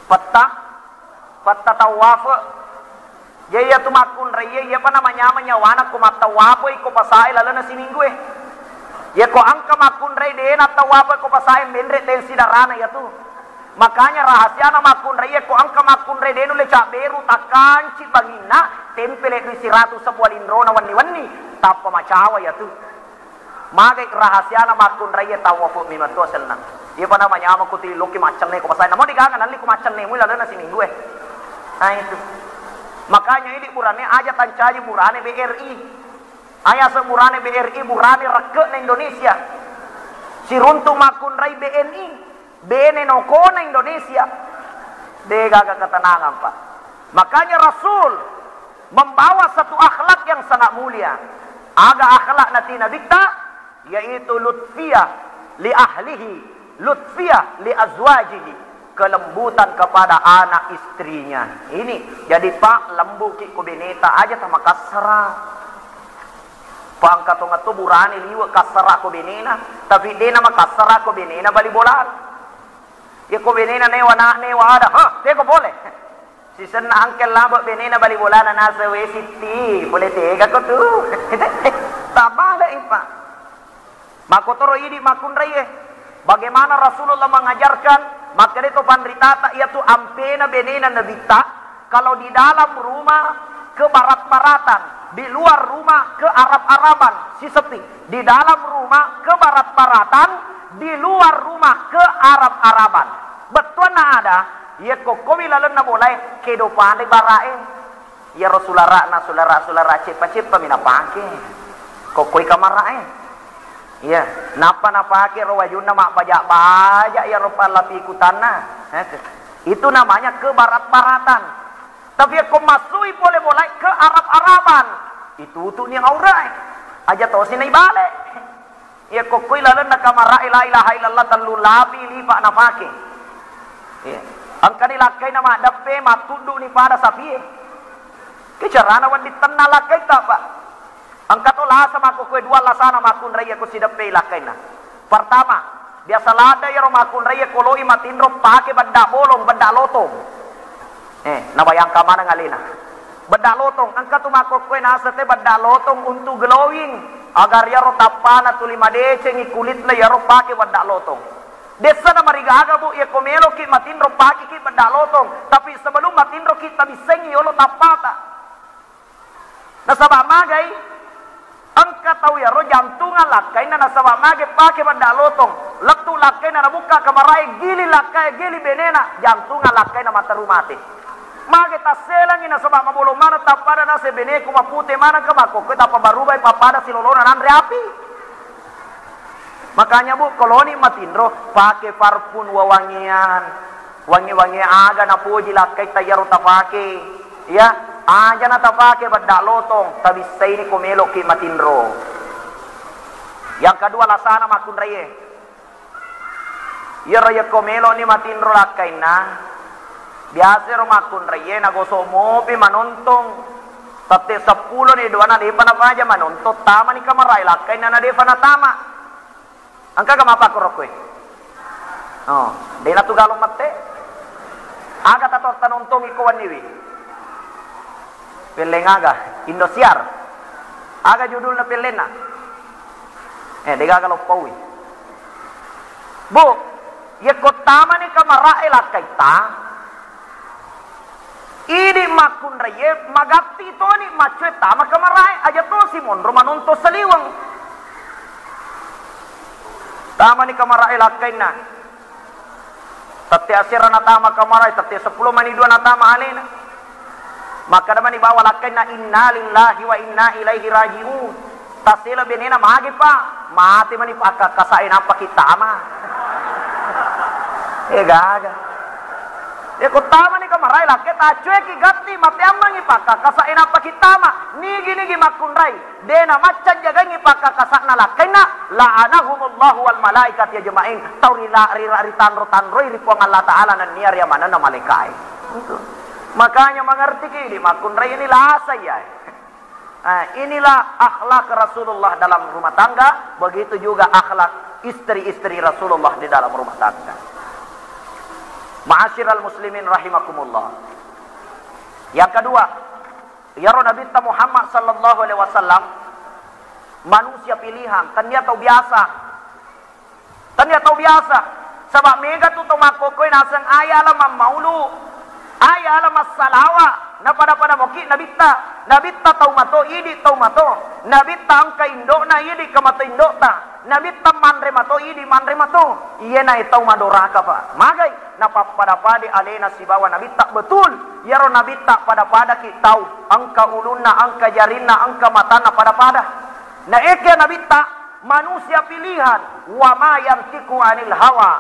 Petta, petta tawafe. Jadi iyatu makkunraie, iyapa namanyameng nyawana ko mattawafe, ko pasae lalenna siminggu e. Iya ko engka makkunrai de nattawafe ko pasae, menre tensi darana iyatu. Makanya rahasiana makkunrai, iya ko engka makkunrai de nulle cabberu, takkanci banginna, tempele dui siratu sebua linrona wenni-wenni, tappa macawa iyatu. Magai rahasiana makkunrai, iya tawafu memetto senna. Iyapa namanyameng ko tililokki maccenne ko pasae, namo degaga nalli ko maccenne mui lalenna siminggu e. Nah itu. Makanya idi burane aja tancaji burane B R I. Ayaseng burane B R I, burane rekke'na Indonesia. Siruntu makkunrai B N I, bene nokona Indonesia. Degaga ketenangan, Pak. Makanya Rasul membawa satu akhlak yang sangat mulia. Aga akhlak nati Nabitta? Yaitu lutfiyah li ahlihi, lutfiyah li azwajihi, kelembutan kepada anak istrinya. Ini, jadi, Pak, lembuki ko beneta, aja tamakassara. Pangka tongatto burane liwe kassara ko benena, tapi de namakassara ko benena bali bola. Ya ko benena newa na, newa ada, ha, teko pole. Sisenna angke labe benena bali bolana naseng, "We Sitti, pole tega ko tu?" Tabale ipa. Makkotoro idi makkunraie. Bagaimana Rasulullah mengajarkan, makkeda to panritata, iyatu ampena benena Nabitta, kalau di dalam rumah kebarat-baratan, di luar rumah kearab-araban, sisepi. Di dalam rumah kebarat-baratan, di luar rumah kearab-araban. Bettuanna ada, iya kokkowi lalenna bolae, kedo pale bara'e. Iyaro sulara'na, sulara-sulara ceppa-ceppa mi napake. Kokkoi kamara'e. Iya, nappa napake ro wajunna mabbaja-baja iyaro pallapikutanna. Itu namanya kebarat-baratan. Tapi yakko massui pole bolae kearab-araban, itutuni aura'e. Aja tosi naibale. Iya kokkoi lalenna kamara'e la ilaha illallah tellu lapi lipa napake. Iya. Engkani lakkaina maddeppe, mattuddu'ni pada sapie. Ke carana wedding tenna lakkaitta, Pak? Engka to lasa makkokkoe dua lasana makkunrai ko sideppe lakkaina. Pertama, biasa ladde iyaro makkunrai ko loi matinro pake bedda bolong, bedda lotong. Eh, nabayangka maneng alena. Bedda lotong, engka tu makkokkoe naseng te bedda lotong untuk glowing, agar iyaro tappana tuli madecengi kulitna iyaro pake bedda lotong. Dessa namarigaga, Bu, iya ko meloki matinro pakeki bedda lotong, tapi sebelum matinroki tabissengi yolo tappata. Nasaba magai? Engka tau iyaro jantungang lakkainna nasaba mage pake bedda lotong. Lettu lakkainna nabukka kamarae, gili lakkae, gili benena, jantungang lakkainna matteru mate. Mage tasselengi nasaba mabolong maneng tappada naseng beneku mapute manengka makkokkoe tappa barubai pappada silolona nanre api. Makanya, Bu, koloni matinro, pake parfum wewangian. Wangi-wangi aga napoji lakkaitta iyaro tapake. Ya, aja na tapake bedda lotong, tabissaini ko meloki matinro. Yang kedua, lasana makkunraie. Iyaro yakko meloni matinro lakkainna, biasa ro makkunraiye nagoso mopi manontong. Tette seppulo ni doana depa napaja manontong, tamani kamarae lakkainna nadefa natama. Engkaga mapakkorokkoe? Oh, dena tu galung mette. Aga tato tanontongi ko wenniwi? Pelleng aga? Indosiar. Aga judulna pellenna? Eh, degaga loppaui. Bu, yekko tamani kamarae lakkaitta, idi makkunraiye magatti toni maccue tama kamarae, aja tosi monro manonto saliweng. Tamani kamarae lakkainna. Tette asera natama kamarae, tette seppulo mani dua natama alena. Makkeda mani bawa lakkainna, "Innalillahi wa inna ilaihi raji'un." Tasselo benena, "Magi, Pak?" "Mate mani pakkakkasa'e nappaki tama." Eh, gaga. Yekko tamani kamarae lakkai, taccueki gatti, mateammengi pakkakkasa'e nappaki tama. Nigi-nigi makkunrai. De namacca jagangngi pakkakkasa'na lakkainna, la'anahumullahu wal malaikati ajma'in. Tau rila-, rila-, ritanro-tanroi ri Puang Allah Ta'ala nennia ri amanenna malaikae. Itu. Makanya mengertiki idi makkunrai ini lasa iyae. Eh, inilah akhlak Rasulullah dalam rumah tangga, begitu juga akhlak istri-istri Rasulullah di dalam rumah tangga. Ma'asyiral muslimin rahimakumullah. Yang kedua, iyaro Nabitta Muhammad sallallahu alaihi wasallam manusia pilihan, tennia tau biasa. Tennia tau biasa. Saba mega tu tau makkokkoe naseng aya ala mammaulu, aya ala massalawa, napada-pada moki Nabitta. Nabitta tau mato, idi tau mato. Nabitta engka indo'na, idi ka mato indo'ta. Nabitta manre mato, idi manre mato. Iyenae tau madoraka, Pak. Magai? Napappada-pada alena sibawa Nabitta. Betul, iyaro Nabitta pada-padaki tau, engka ulunna, engka jarinna, engka matanna, pada-pada. Naekia Nabitta manusia pilihan, wa ma yantiqu anil hawa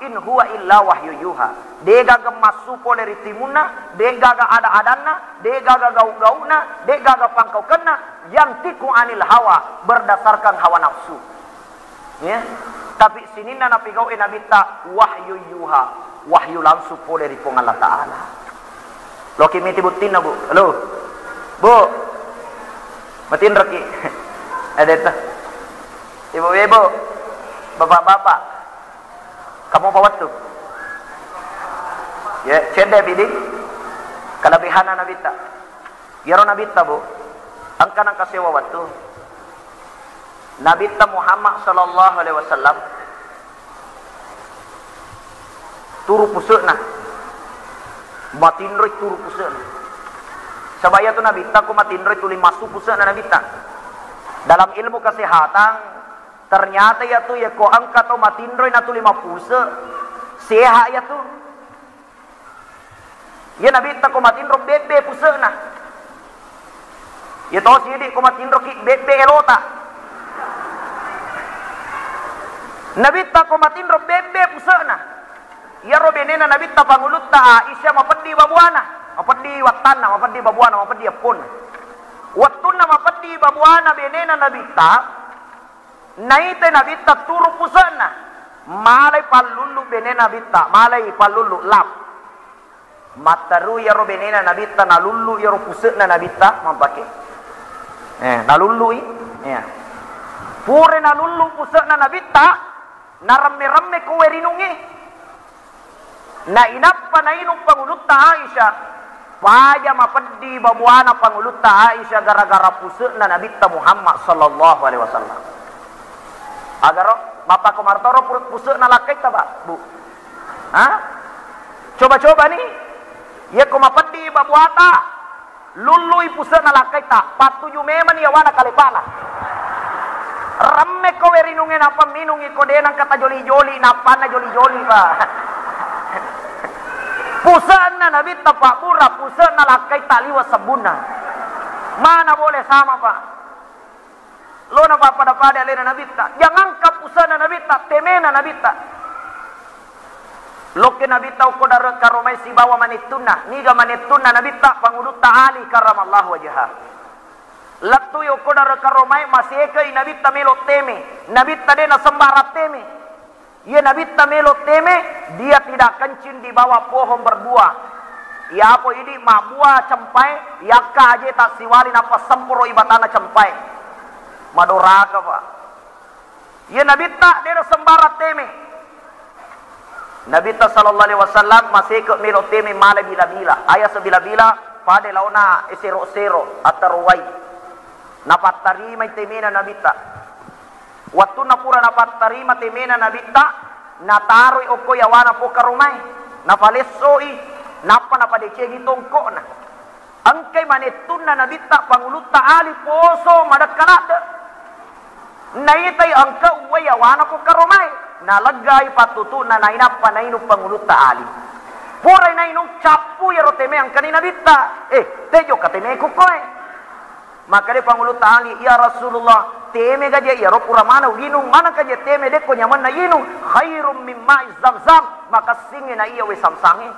in huwa illa wahyu yuha. Degaga massu pole ri timunna, degaga ada-adanna, degaga gau-gauna, degaga pangkaukenna, yantiqu anil hawa, berdasarkan hawa nafsu. Ya. Tapi sininna napigau'i Nabitta wahyu yuha, wahyu langsung pole ri Puang Allah Ta'ala. Loki miti buttinna, Bu. Halo. Bu. Matinroki. Ada itu. Ibu-ibu, bapak-bapak, kamu apa waktu? Ya, cedde bidi. Kelebihan Nabitta. Iyaro Nabitta, Bu, engka nengka sewa wettu. Nabitta Muhammad sallallahu alaihi wasallam turu puse'na. Matinroi turu puse'na. Saba iyatu Nabitta ko matinroi tuli massu puse'na Nabitta. Dalam ilmu kesehatan, ternyata iyatu yako engka to matinroi natuli mappuse, sehat iyatu. Iya Nabitta ko matinro bebbe puse'na. Iya tosi idi ko matinroki bebbe elota. Nabitta ko matinro bebbe puse'na. Iyaro benena Nabitta pangulutta Aisyah mapeddi babuana, mapeddi wattanna, mapeddi babuana, mapeddi epponna. Wettunna mapeddi babuana benena Nabitta, naitai Nabitta turu puse'na, malai pallullu benena Nabitta, malai pallullu lap. Matteru iyaro benena Nabitta, nalullu iyaro puse'na Nabitta mampake. Eh, nalullui. Iya. Pura nalullu puse'na Nabitta, naremme-remme ko wae rinungnge. Nainappa nainung pangulutta Aisyah, paja mapeddi babuana pangulutta Aisyah gara-gara puse'na Nabitta Muhammad sallallahu alaihi wasallam. Agaro, mappako martoro pu-, puse'na lakkaitta, Pak, Bu? Ha? Coba-coba ni, iyako mapeddi babuata, lullui puse'na lakkaitta, pattuju memang yawana kalepana. Remme ko werinunge nappa minungi ko de nangka tajoli-joli, nappanna joli-joli, Pak. Puse'na Nabitta, Pak, bura, puse'na lakkaitta liwa sebbunna. Mana boleh sama, Pak? Lona pappada-pada alena Nabitta. Jangankan puse'na Nabitta, temena Nabitta. Lokke Nabitta okko dare karomai sibawa manettunna. Niga manettunna Nabitta? Pangulutta Ali karramallahu wajhah. Lettui okko dare karomai, masekei Nabitta melo teme. Nabitta de nasembarang teme. Iya Nabitta melo teme, dia tidak kencing di bawah pohon berbuah. Iya apa idi mabbua cempae, yakka aje tassiwali nappa sempuroi batana cempae. Madoraka, Pak. Iya Nabitta dena sembarang teme. Nabitta sallallahu alaihi wasallam maseke melo teme mala bila-bila. Aya sebila-bila pada laona esero-sero atau ruwai. Napattarimai temena Nabitta. Wettunna pura napattarima temena Nabitta, nataroi okko yawana pokaromae, napalessoi, nappa napadecengi tongko'na. Engkai manettunna Nabitta Pangulutta Ali poso madekka ladde. Naitai engka uwai yawana pokaromae, naleggai pattutu'na nainappa nainung Pangulutta Ali. Purai nainung, cappu iyaro teme engkani Nabitta. Eh, tejo ka temeku koe. Makkeda Pangulutta Ali, "Ya Rasulullah, teme gaje iyaro pura maneng uinung, maneng kaje teme dekko nyamenna inung, khairum min ma'i zamzam, makessingngi na iya wae samsangnge."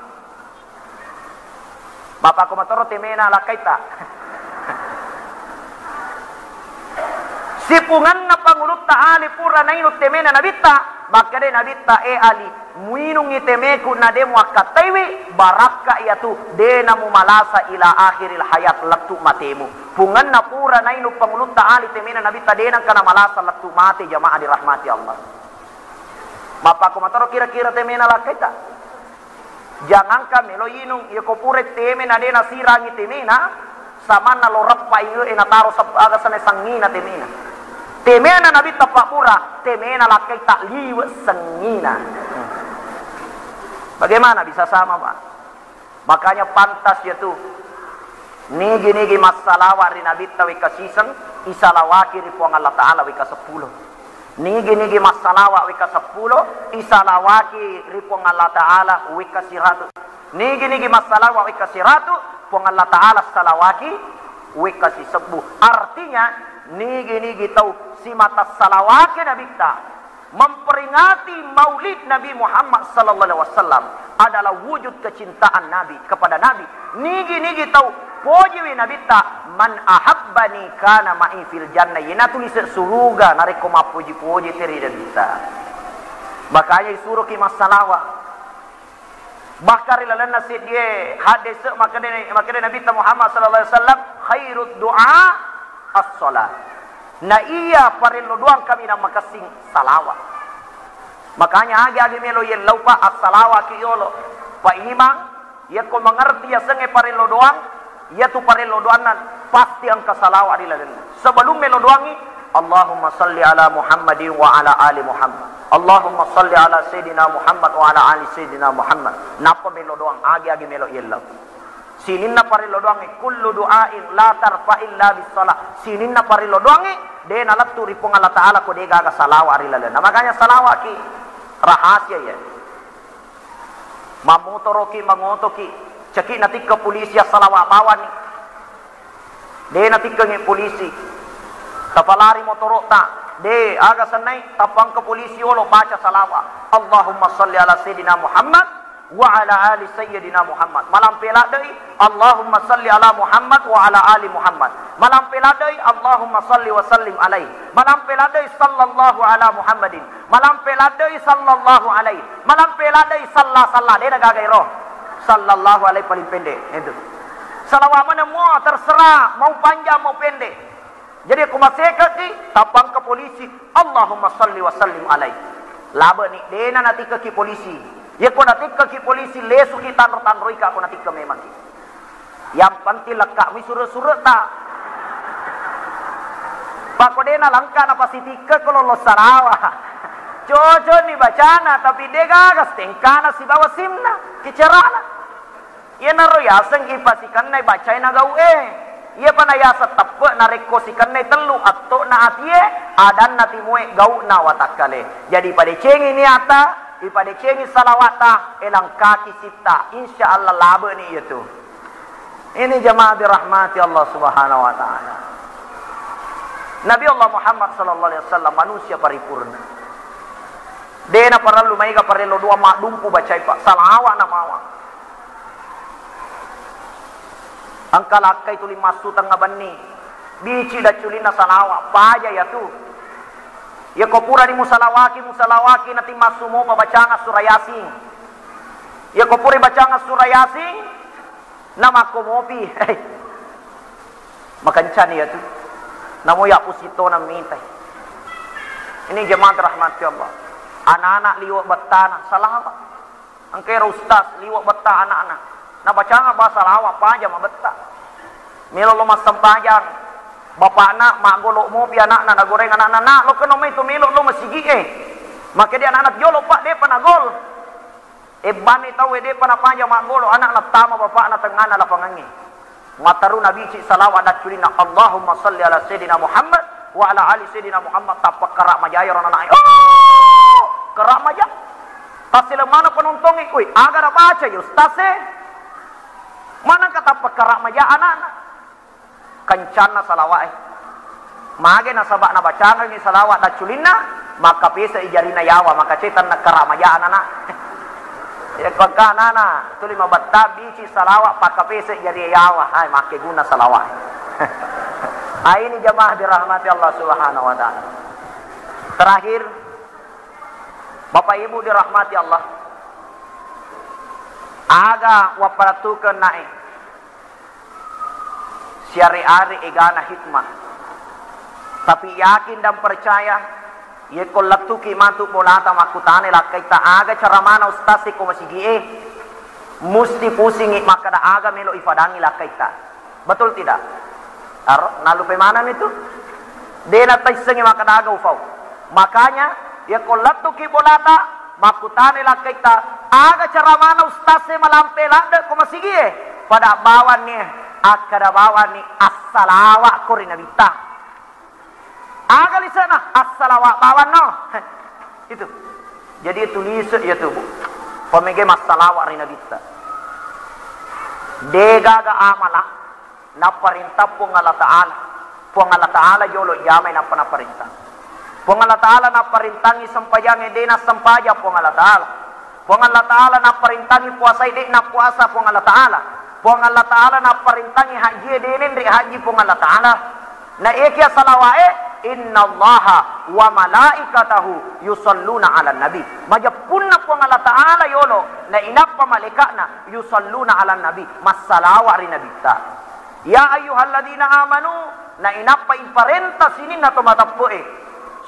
Bapakko matoro temena lakkaita. Sipungenna Pangulutta Ali pura nainung temena Nabitta, makkeda Nabitta, "E Ali, muinungngi temeku na de muakkattaiwi, barakka iyatu, de namumalasa ila akhiril hayat, lettu matemu." Pungenna pura nainung Pangulutta Ali temena Nabitta, de nengka namalasa lettu mate, jamaah dirahmati Allah. Mappakko matoro kira-kira temena lakkaita. Jangankan melo inung, iya ko pura teme na de nasirangi temena, samanna lo reppa iye e nataro sep-, aga sene sangngina temena. Temena Nabitta pabbura, temena lakkai tak liwe sangngina. Bagaimana bisa sama, Pak? Makanya pantas ya tu. Nigi-nigi massalawa ri Nabitta wekka siseng, isalawaki ri Puang Allah Ta'ala wekka seppulo. Nigi-nigi massalawa wekka seppulo, isalawaki ri Puang Allah Ta'ala wekka siratu. Nigi-nigi massalawa wekka siratu, Puang Allah Ta'ala salawaki wekka sisebbu. Artinya, nigi-nigi tau simata salawaki Nabitta, memperingati Maulid Nabi Muhammad sallallahu alaihi wasallam adalah wujud kecintaan Nabi kepada Nabi. Nigi-nigi tau pojiwi Nabitta, "Man ahabbani kana ma'i fil jannah." Iyena tulise suruga narekko mappoji-poji te ri Nabitta. Makanya isuroki massalawa. Bahkan ri lalenna seddie hadis makkeda, makkeda Nabitta Muhammad sallallahu alaihi wasallam, "Khairud du'a as-salat." Na iya parello doang kaminang makessing salawat. Makanya agi-agi melo yellau, Pak, assalawaki yolo. Pak Imang, yakko mengerti yasengnge parello doang, iyatu parello doanna pasti engka salawat ri lalenna. Sebelum melo doangi, "Allahumma salli ala Muhammadin wa ala ali Muhammad. Allahumma salli ala Sayyidina Muhammad wa ala ali Sayyidina Muhammad." Nappa melo doang, agi-agi melo yellau. Sininna parello doangnge, kullu du'ain la tarfa illa bis shalah. Sininna parello doangnge, de nalettu ri Puang Allah Ta'ala ko de gaga salawa ri lalenna. Makanya salawaki rahasia ya. Mammotoroki, mangotoki, ceki natikka polisi assalawa bawani. De natikkengi polisi. Tapalari motorota. De, aga sennai, tappa engka polisi olo baca salawa. Allahumma salli ala Sayyidina Muhammad wa ala ali Sayyidina Muhammad. Malampe laddei, Allahumma salli ala Muhammad wa ala ali Muhammad. Malampe laddei, Allahumma salli wa sallim alaihi. Malampe laddei, sallallahu ala Muhammadin. Malampe laddei, sallallahu alaihi. Malampe laddei, salla, salla. De nagaga ero. Sallallahu alaihi paling pendek. Itu. Salawa mana mua, terserah. Mau panjang, mau pendek. Jadi, ko masekaki, tappa engka polisi, "Allahumma salli wa sallim alaihi." Labeni, dena natikkaki polisi. Yekko natikkaki polisi, lesuki tanro-tanroika ko natikka memangki. Yang penting lekkami sure-sureta. Pako dena lengka napasitikka ko lollo salawa. Coconi bacana, tapi degaga stengkana sibawa simna, kicerana. Iyanaro yaseng ipasikennai bacai na gau'e. Iyapa nayaseng teppe narekko sikennai tellu atto'na atie, adanna timoe gau'na watakkale. Jadi padecengi niatta, ipadecengi salawatta, elangkaki sitta. Insya Allah labeni iyatu. Ini jamaah dirahmati Allah Subhanahu wa Ta'ala. Nabi Allah Muhammad sallallahu alaihi wasallam manusia paripurna. Dena parellu maega parello doang maddumpu bacai, Pak. Salawa namawa. Engka lakkai tuli massu tengnga benni. Bici dacculinna salawa, paja yatu. Iyako purani musalawaki, musalawaki, natimmassu mopa bacangeng sura Yasin. Iyako pura bacangeng sura Yasin, namakko mopi. Makencani iyatu. Namo ya pusitona mitai. Ini jemaah rahmati Allah. Anak-anak liwa bettana, salawa. Engka ero ustaz, liwa betta anakna. Nabacangeng basa lawa, paja mabetta. Melo lo massempajang. Bapakna maggolo mopi anakna, nagoreng anakna, "Nak, lo keno mai tu melo lo masigi e." Makkeda anakna, "Jolo, Pak, depa nagol." Ebbanni tau e, depa napaja maggolo, anakna tama bapakna tengngana lapangangnge. Matteru nabici salawa dacculinna, "Allahumma salli ala Sayyidina Muhammad wa ala ali Sayyidina Muhammad," tappa kara maja ero anakna. Oh! Kara maja. Tasseleng maneng penontongnge, "Woi, aga nabaca ya ustaz e?" Manengka tappa kara maja anakna. Kencanna salawa e. Mage nasaba nabacangengngi salawa dacculinna, makkapese i jarina yawa, maka cetanna kara maja anana. Iya, pangka anana, tuli mabetta bici salawa, pakkapese i jari yawa, hai, makkeguna salawa. Ah, ini jamaah dirahmati Allah Subhanahu wa Ta'ala. Terakhir, Bapak Ibu dirahmati Allah, aga wappalettukeng nae siare-are egana hikmah. Tapi yakin dan percaya, yekko lettuki matu bolata makkutana lakkaitta, aga cara mana ustaz e ko masigi e, musti pusingi makkeda aga melo ifadangi lakkaitta. Betul tidak? Aro, nallupai maneng itu. De nataissengi makkeda aga ufau. Makanya, yekko lettuki bolata, makkutana lakkaitta, aga cara mana ustaz e malampe ladde ko masigi e? Pada bawanni, akkeda bawanni, assalawa ko ri nabitta. Aga lise'na? Assalawa bawanno. Itu. Jadi itu lise iya tu, Bu. Pamega massalawa ri nabitta. De gaga amala napparintah Puang Allah Ta'ala. Puang Allah Ta'ala jolo jamai nappa napparintah. Puang Allah Ta'ala napparintangi sempajangnge, de nassempajang Puang Allah Ta'ala. Puang Allah Ta'ala napparintangi puasae, de nappuasa Puang Allah Ta'ala. Puang Allah Ta'ala napparintangi hajjie, de nenre hajji Puang Allah Ta'ala. Na ekia salawae, "Innallaha wa malaikatahu yusalluna 'alan nabi." Majeppunna Puang Allah Ta'ala yolo, na inappa malaika'na, yusalluna 'alan nabi, massalawa ri nabitta. Ya ayyuhalladzina amanu, na inappa iparenta sininna to mateppe'e,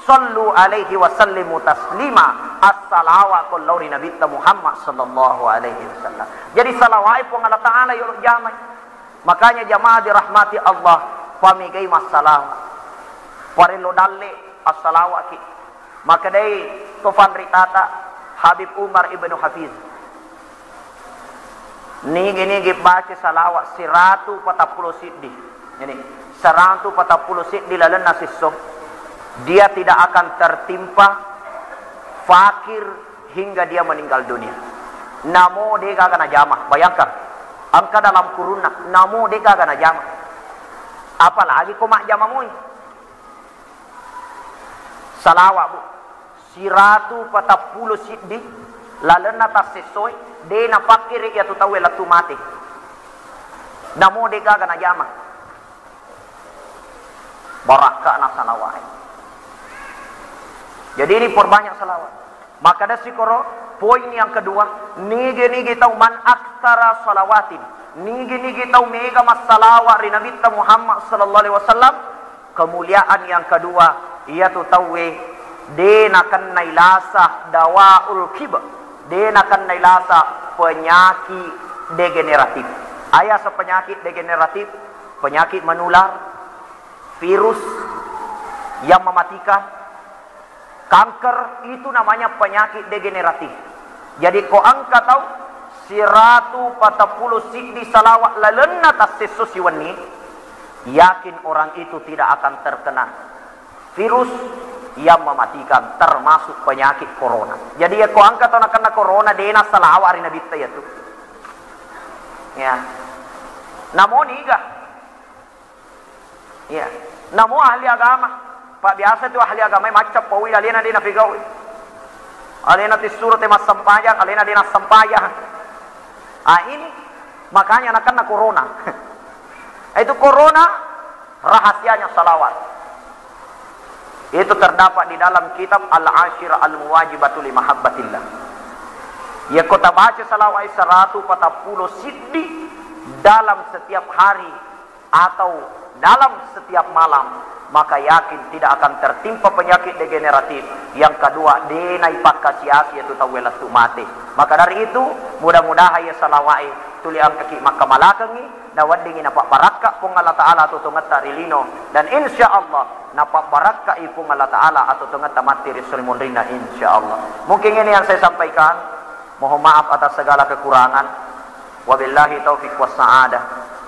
sallu alaihi wa sallimu taslima, assalawa ko lao ri nabitta Muhammad sallallahu alaihi wasallam. Jadi salawae Puang Allah Ta'ala yolo jamai. Makanya jamaah dirahmati Allah, pamegai massalawa. Parello dalle assalawaki. Makkedai to fanritata Habib Umar ibnu Hafiz, nigi-nigi baca salawat siratu patappulo siddi, jadi, siratu patappulo siddi lalenna sisso, dia tidak akan tertimpa fakir hingga dia meninggal dunia. Namo de gaga najama. Bayangkan, engka dalam kurunna, namo de gaga najama. Apalagi ko majjama moi. Salawa, Bu. Siratu patappulo siddi lalenna tassessoe, de napakkiri iyatu tauwe lettu mate. Namo de gaga najama. Barakka'na salawae. Jadi ini perbanyak salawat. Maka ada sikoro, poin yang kedua, nigi-nigi tau man aktara salawatin. Nigi-nigi tau mega massalawa ri Nabitta Muhammad sallallahu alaihi wasallam, kemuliaan yang kedua, iyatu tauwe de nakennai lasa dawaul kibar, de nakennai lasa penyakit degeneratif. Ayasa penyakit degeneratif, penyakit menular, virus yang mematikan, kanker, itu namanya penyakit degeneratif. Jadi ko engka tau siratu patappulo siddi salawat lalenna tassesso siwenni, yakin orang itu tidak akan terkena virus yang mematikan, termasuk penyakit corona. Jadi, ya, ko engka tau nakenna corona, de nassalawa ri Nabitta iyatu. Ya. Namo niga? Iya. Namo ahli agama. Pak, biasa tu ahli agama macca paui, alena de napegau'i. Alena tissuro te massempajang, alena de nassempajang. Ah, ini makanya nakenna corona. Itu corona rahasianya salawat. Itu terdapat di dalam kitab Al-Ashir Al-Muwajibatu li Mahabbatillah. Yakko tabaca salawat seratu patappulo siddi dalam setiap hari atau dalam setiap malam, maka yakin tidak akan tertimpa penyakit degeneratif. Yang kedua, dena ipakkasi-asi itu tau lettu mate. Maka dari itu, mudah-mudahan ya salawat tuli engkaki makkamalakengngi, naweddingngi napabbarakka Puang Allah Ta'ala atuo-tuongetta ri lino, dan insya Allah napabbarakkai Puang Allah Ta'ala atuo-tuongetta matti ri esso ri munrinna, insya Allah. Mungkin ini yang saya sampaikan. Mohon maaf atas segala kekurangan. Wabillahi taufiq was sa'adah.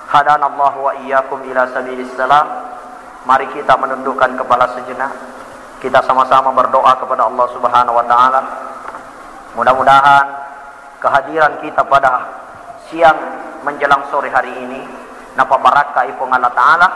Hadanallahu wa iyyakum ila sabilis salam. Mari kita menundukkan kepala sejenak. Kita sama-sama berdoa kepada Allah Subhanahu wa Ta'ala. Mudah-mudahan kehadiran kita pada siang menjelang sore hari ini napabbarakkai Puang Allah Ta'ala,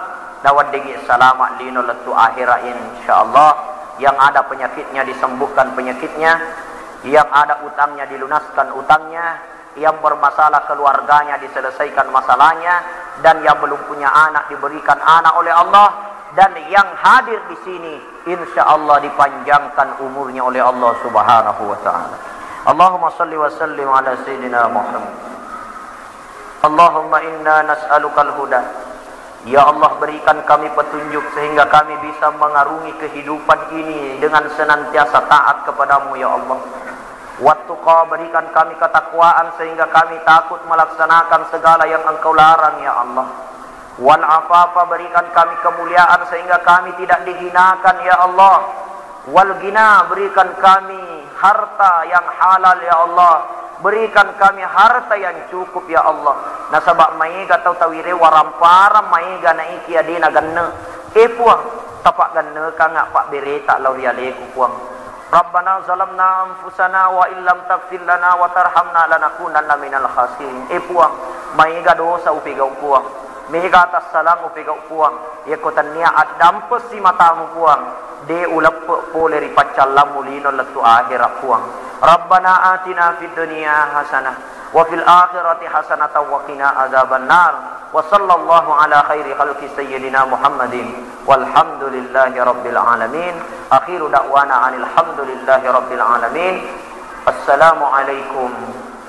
naweddingngi salama lino lettu akhera, insya Allah. Yang ada penyakitnya disembuhkan penyakitnya, yang ada utangnya dilunaskan utangnya, yang bermasalah keluarganya diselesaikan masalahnya, dan yang belum punya anak diberikan anak oleh Allah, dan yang hadir di sini insya Allah dipanjangkan umurnya oleh Allah Subhanahu wa Ta'ala. Allahumma salli wa sallim ala Sayyidina Muhammad. Allahumma inna nas'alukal huda. Ya Allah, berikan kami petunjuk sehingga kami bisa mengarungi kehidupan ini dengan senantiasa taat kepada-Mu, ya Allah. Wattuqa, berikan kami ketakwaan sehingga kami takut melaksanakan segala yang Engkau larang, ya Allah. Wal afafa, berikan kami kemuliaan sehingga kami tidak dihinakan, ya Allah. Wal ghina, berikan kami harta yang halal, ya Allah. Berikan kami harta yang cukup, ya Allah. Nasaba maega tau tawirewa ramparang, maega naiki adena genne. E Puang, tapaggennekanga pabbereta lao ri aleku, Puang. Rabbana zalamna anfusana wa illam taghfir lana wa tarhamna lanakunanna minal khasirin. E Puang, maega dosa upegau, Puang. Mega tassalang upegau, Puang. Yekko tennia addampessi matamu, Puang, de uleppe pole ri paccallammu lino lettu akhera, Puang. Rabbana atina fid dunya hasanah wa fil akhirati hasanatan wa qina adzabannar. Wa sallallahu ala khairi khalqi sayyidina Muhammadin walhamdulillahi rabbil alamin. Akhiru da'wana anil hamdulillahi rabbil alamin. Assalamualaikum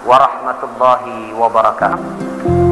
warahmatullahi wabarakatuh.